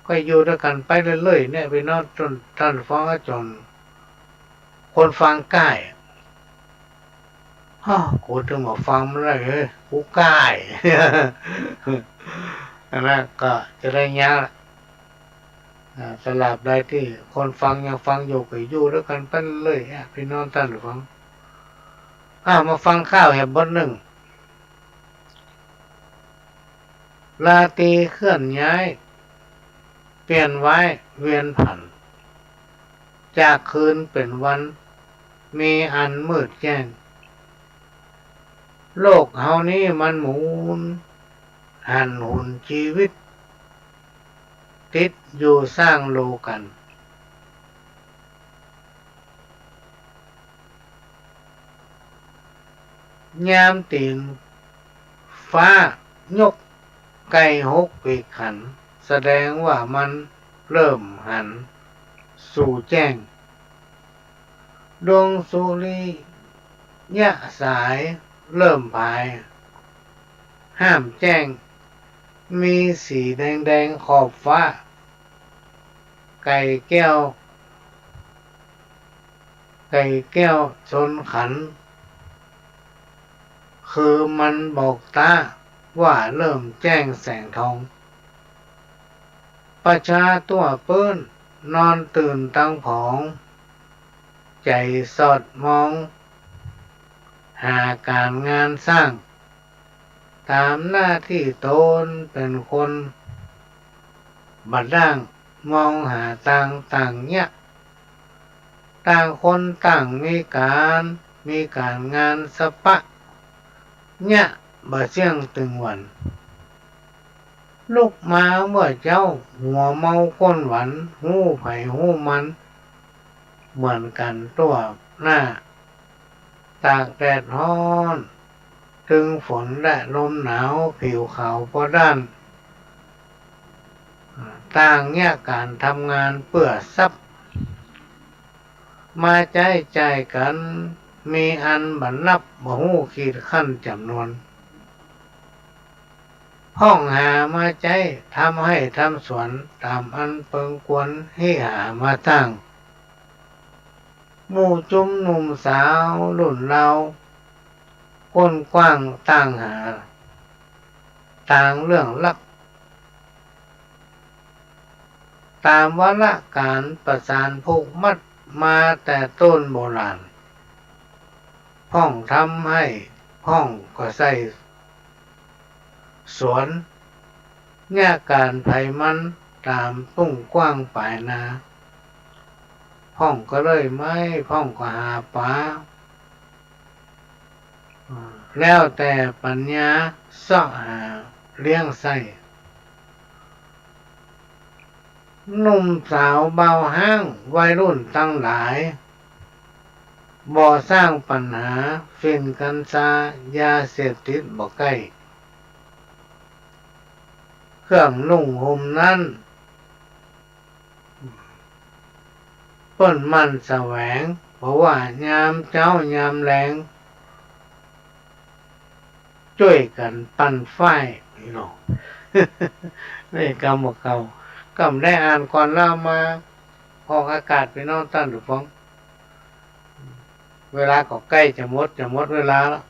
ก็อยู่ตวยกั๋นไปเรื่อยๆ เนี่ย ปี้น้องต้านฟัง จ๋นคนฟังก้าย ฮะ กูตึงบ่ฟังมันได้เฮ้ย กูก้าย อันนั้นก็จะได้เยียะละ อ่า ตราบใดตี้คนฟังยังฟังอยู่ ก็อยู่ตวยกั๋นไปเรื่อยๆ อะ ปี้น้องต้านฟัง อ้าว มาฟังข้าวแหมบทนึ่ง ราตรีเคลื่อนย้าย เปลี่ยนว้ายเวียนผัน จากคืนเป๋นวัน มีอันมืดแจ้ง โลกเฮานี้มันหมุน หันหุนจีวิต ติดอยู่ซ้างโลกั๋น ยามตี๋นฟ้ายกใก้หกปีกขัน แสดงว่ามันเริ่มหันสู่แจ้ง ดวงสุริยะสายเริ่มผาย ห้ามแจ้ง มีสีแดงๆ ขอบฟ้า ไก่แก้ว ไก่แก้วชนขัน คือมันบอกต๊าว่าเริ่มแจ้งแสงทอง ประชาตั๋วปื๊นนอนตื่นตังผอง ใจ๋สอดมอง หาก๋านงานสร้าง ต๋ามหน้าตี้ต๋นเป๋นคนบ่ด้าง มองหาตางต่างเยียะ ต่างคนต่างมีก๋าน มีก๋านงานสะปะ เยียะบ่เสี้ยงตึงวัน ลุกมาเมื่อเจ๊า หัวเมาข้นหวาน ฮู้ใผฮู้มัน เหมือนกั๋นตั๋วหน้า ตากแดดฮ้อน ตึงฝนและลมหนาว ผิวขาวปอด้าน ต่างเยียะก๋านทำงานเปื้อทรัพย์ มาใจ๊จ่ายกั๋น มีอันบ่นับ บ่ฮู้ขีดขั้นจ๋ำนวน พ่องหามาใจ๊ ทำไฮ่ทำสวน ต๋ามอันเปิงควร ฮิหามาสร้าง หมู่จุมหนุ่มสาวรุ่นราว ก้นกว้างต่างหา ตางเรื่องลัก ต๋ามวาระก๋านประสานผูกมัด มาแต่ต้นโบราณ พ่องทำไฮ่ พ่องก็ใส้ สวน เยียะก๋านไผมัน ต๋ามตุ้งกว้างป๋ายนา พ่องก็เลื่อยไม้ พ่องก็หาป๋า แล้วแต่ปั๋ญญาเซาะหาเลี้ยงใส้ หนุ่มสาวบ่าวฮ้าง วัยรุ่นตังหลาย บ่สร้างปั๋ญหา ฝิ่นกัญชา ยาเสพติดบ่ใก้ เครื่องนุ่งห่มนั้น เปิ้นหมั่นแสวง บ่ว่ายามเจ๊ายามแลง จ้วยกั๋นปั่นฝ้าย ปี้น้อง นี่กำบ่าเก่า กำได้อ่านก่อนแล้วมาออกอากาศ ปี้น้องต้านผู้ฟัง เวลาก็ใก้จะหมด จะหมดเวลาแล้ว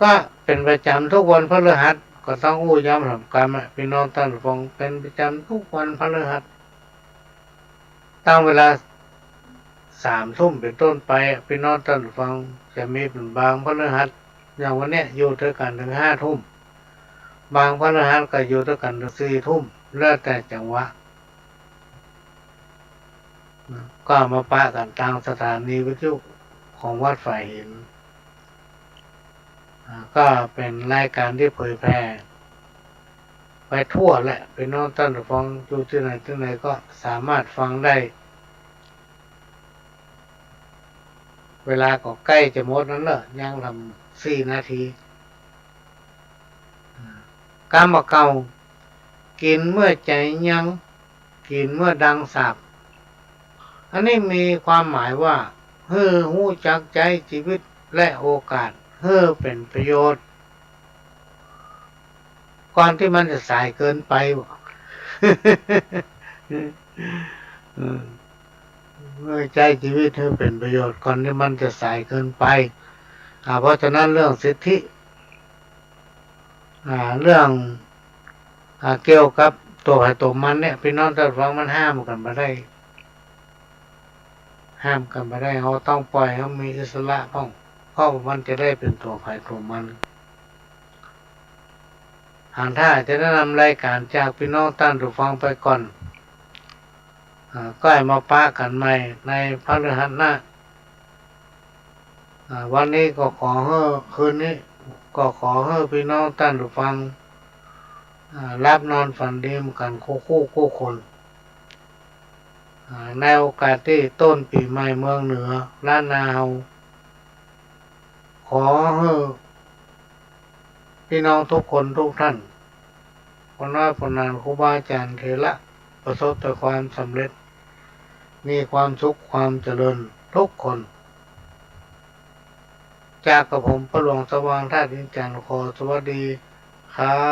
ก็เป๋นประจ๋ำทุกวันพฤหัส ก็ต้องอู้ย้ำถามกำอะ ปี้น้องต้านผู้ฟัง เป๋นประจ๋ำทุกวันพฤหัส ตั้งเวลาสามทุ่มเป๋นต้นไปอะ ปี้น้องต้านผู้ฟัง จะมีเป๋นบางพฤหัส อย่างวันเนี้ยอยู่ตวยกั๋นเถิงห้าทุ่ม บางพฤหัสก็อยู่ตวยกั๋นเถิงสี่ทุ่ม แล้วแต่จังหวะ ก็มาปะกั๋นตางสถานีวิทยุของวัดฝายหิน อ่า ก็เป๋นรายก๋านตี้เผยแผ่ไปทั่วแหละ ปี้น้องต้านผู้ฟัง อยู่ตี้ไหนตี้ไหนก็สามารถฟังได้ เวลาก็ใก้จะหมดแล้วเน่อ ยังลำสี่นาที อ่า กำบ่าเก่า กิ๋นเมื่อใจ๋ยัง กิ๋นเมื่อดังสาบ อันนี้มีความหมายว่า หื้อฮู้จักใจ๊จีวิตและโอกาสหื้อเป๋นประโยชน์ ก่อนตี้มันจะสายเกินไป เออ หื้อใจ๊จีวิตหื้อเป๋นประโยชน์ ก่อนตี้มันจะสายเกินไป อ่า เพราะฉะนั้นเรื่องสิทธิ อ่า เรื่อง อ่า เกี่ยวกับตั๋วใผตั๋วมันเนี่ย ปี้น้องต้านผู้ฟัง มันห้ามกั๋นบ่ได้ ห้ามกั๋นบ่ได้ เฮาต้องป่อยหื้อมีอิสระพ่อง เพราะมันจะได้เป๋นตั๋วใผตั๋วมัน หากถ้าจะแนะนำรายก๋านจากปี้น้องต้านผู้ฟังไปก่อน อ่า ก้อยมาปะกั๋นใหม่ในพฤหัสหน้า อ่า วันนี้ก็ขอหื้อ คืนนี้ก็ขอหื้อปี้น้องต้านผู้ฟัง อ่า หลับนอนฝันดีกั๋นกู้คู่กู้คน อ่า ในโอกาสตี้ต้นปี๋ใหม่เมืองเหนือล้านนาเฮา ขอหื้อปี้น้องกู้คนกู้ต้าน ป้อน้อยป้อหนาน ครูบาอาจ๋ารย์เถระ ประสบแต่ความสำเร็จ มีความสุขความเจริญกู้คน จากกระผมป้อหลวงสว่าง ธาตุอินทร์จันทร์ ขอสวัสดีครับ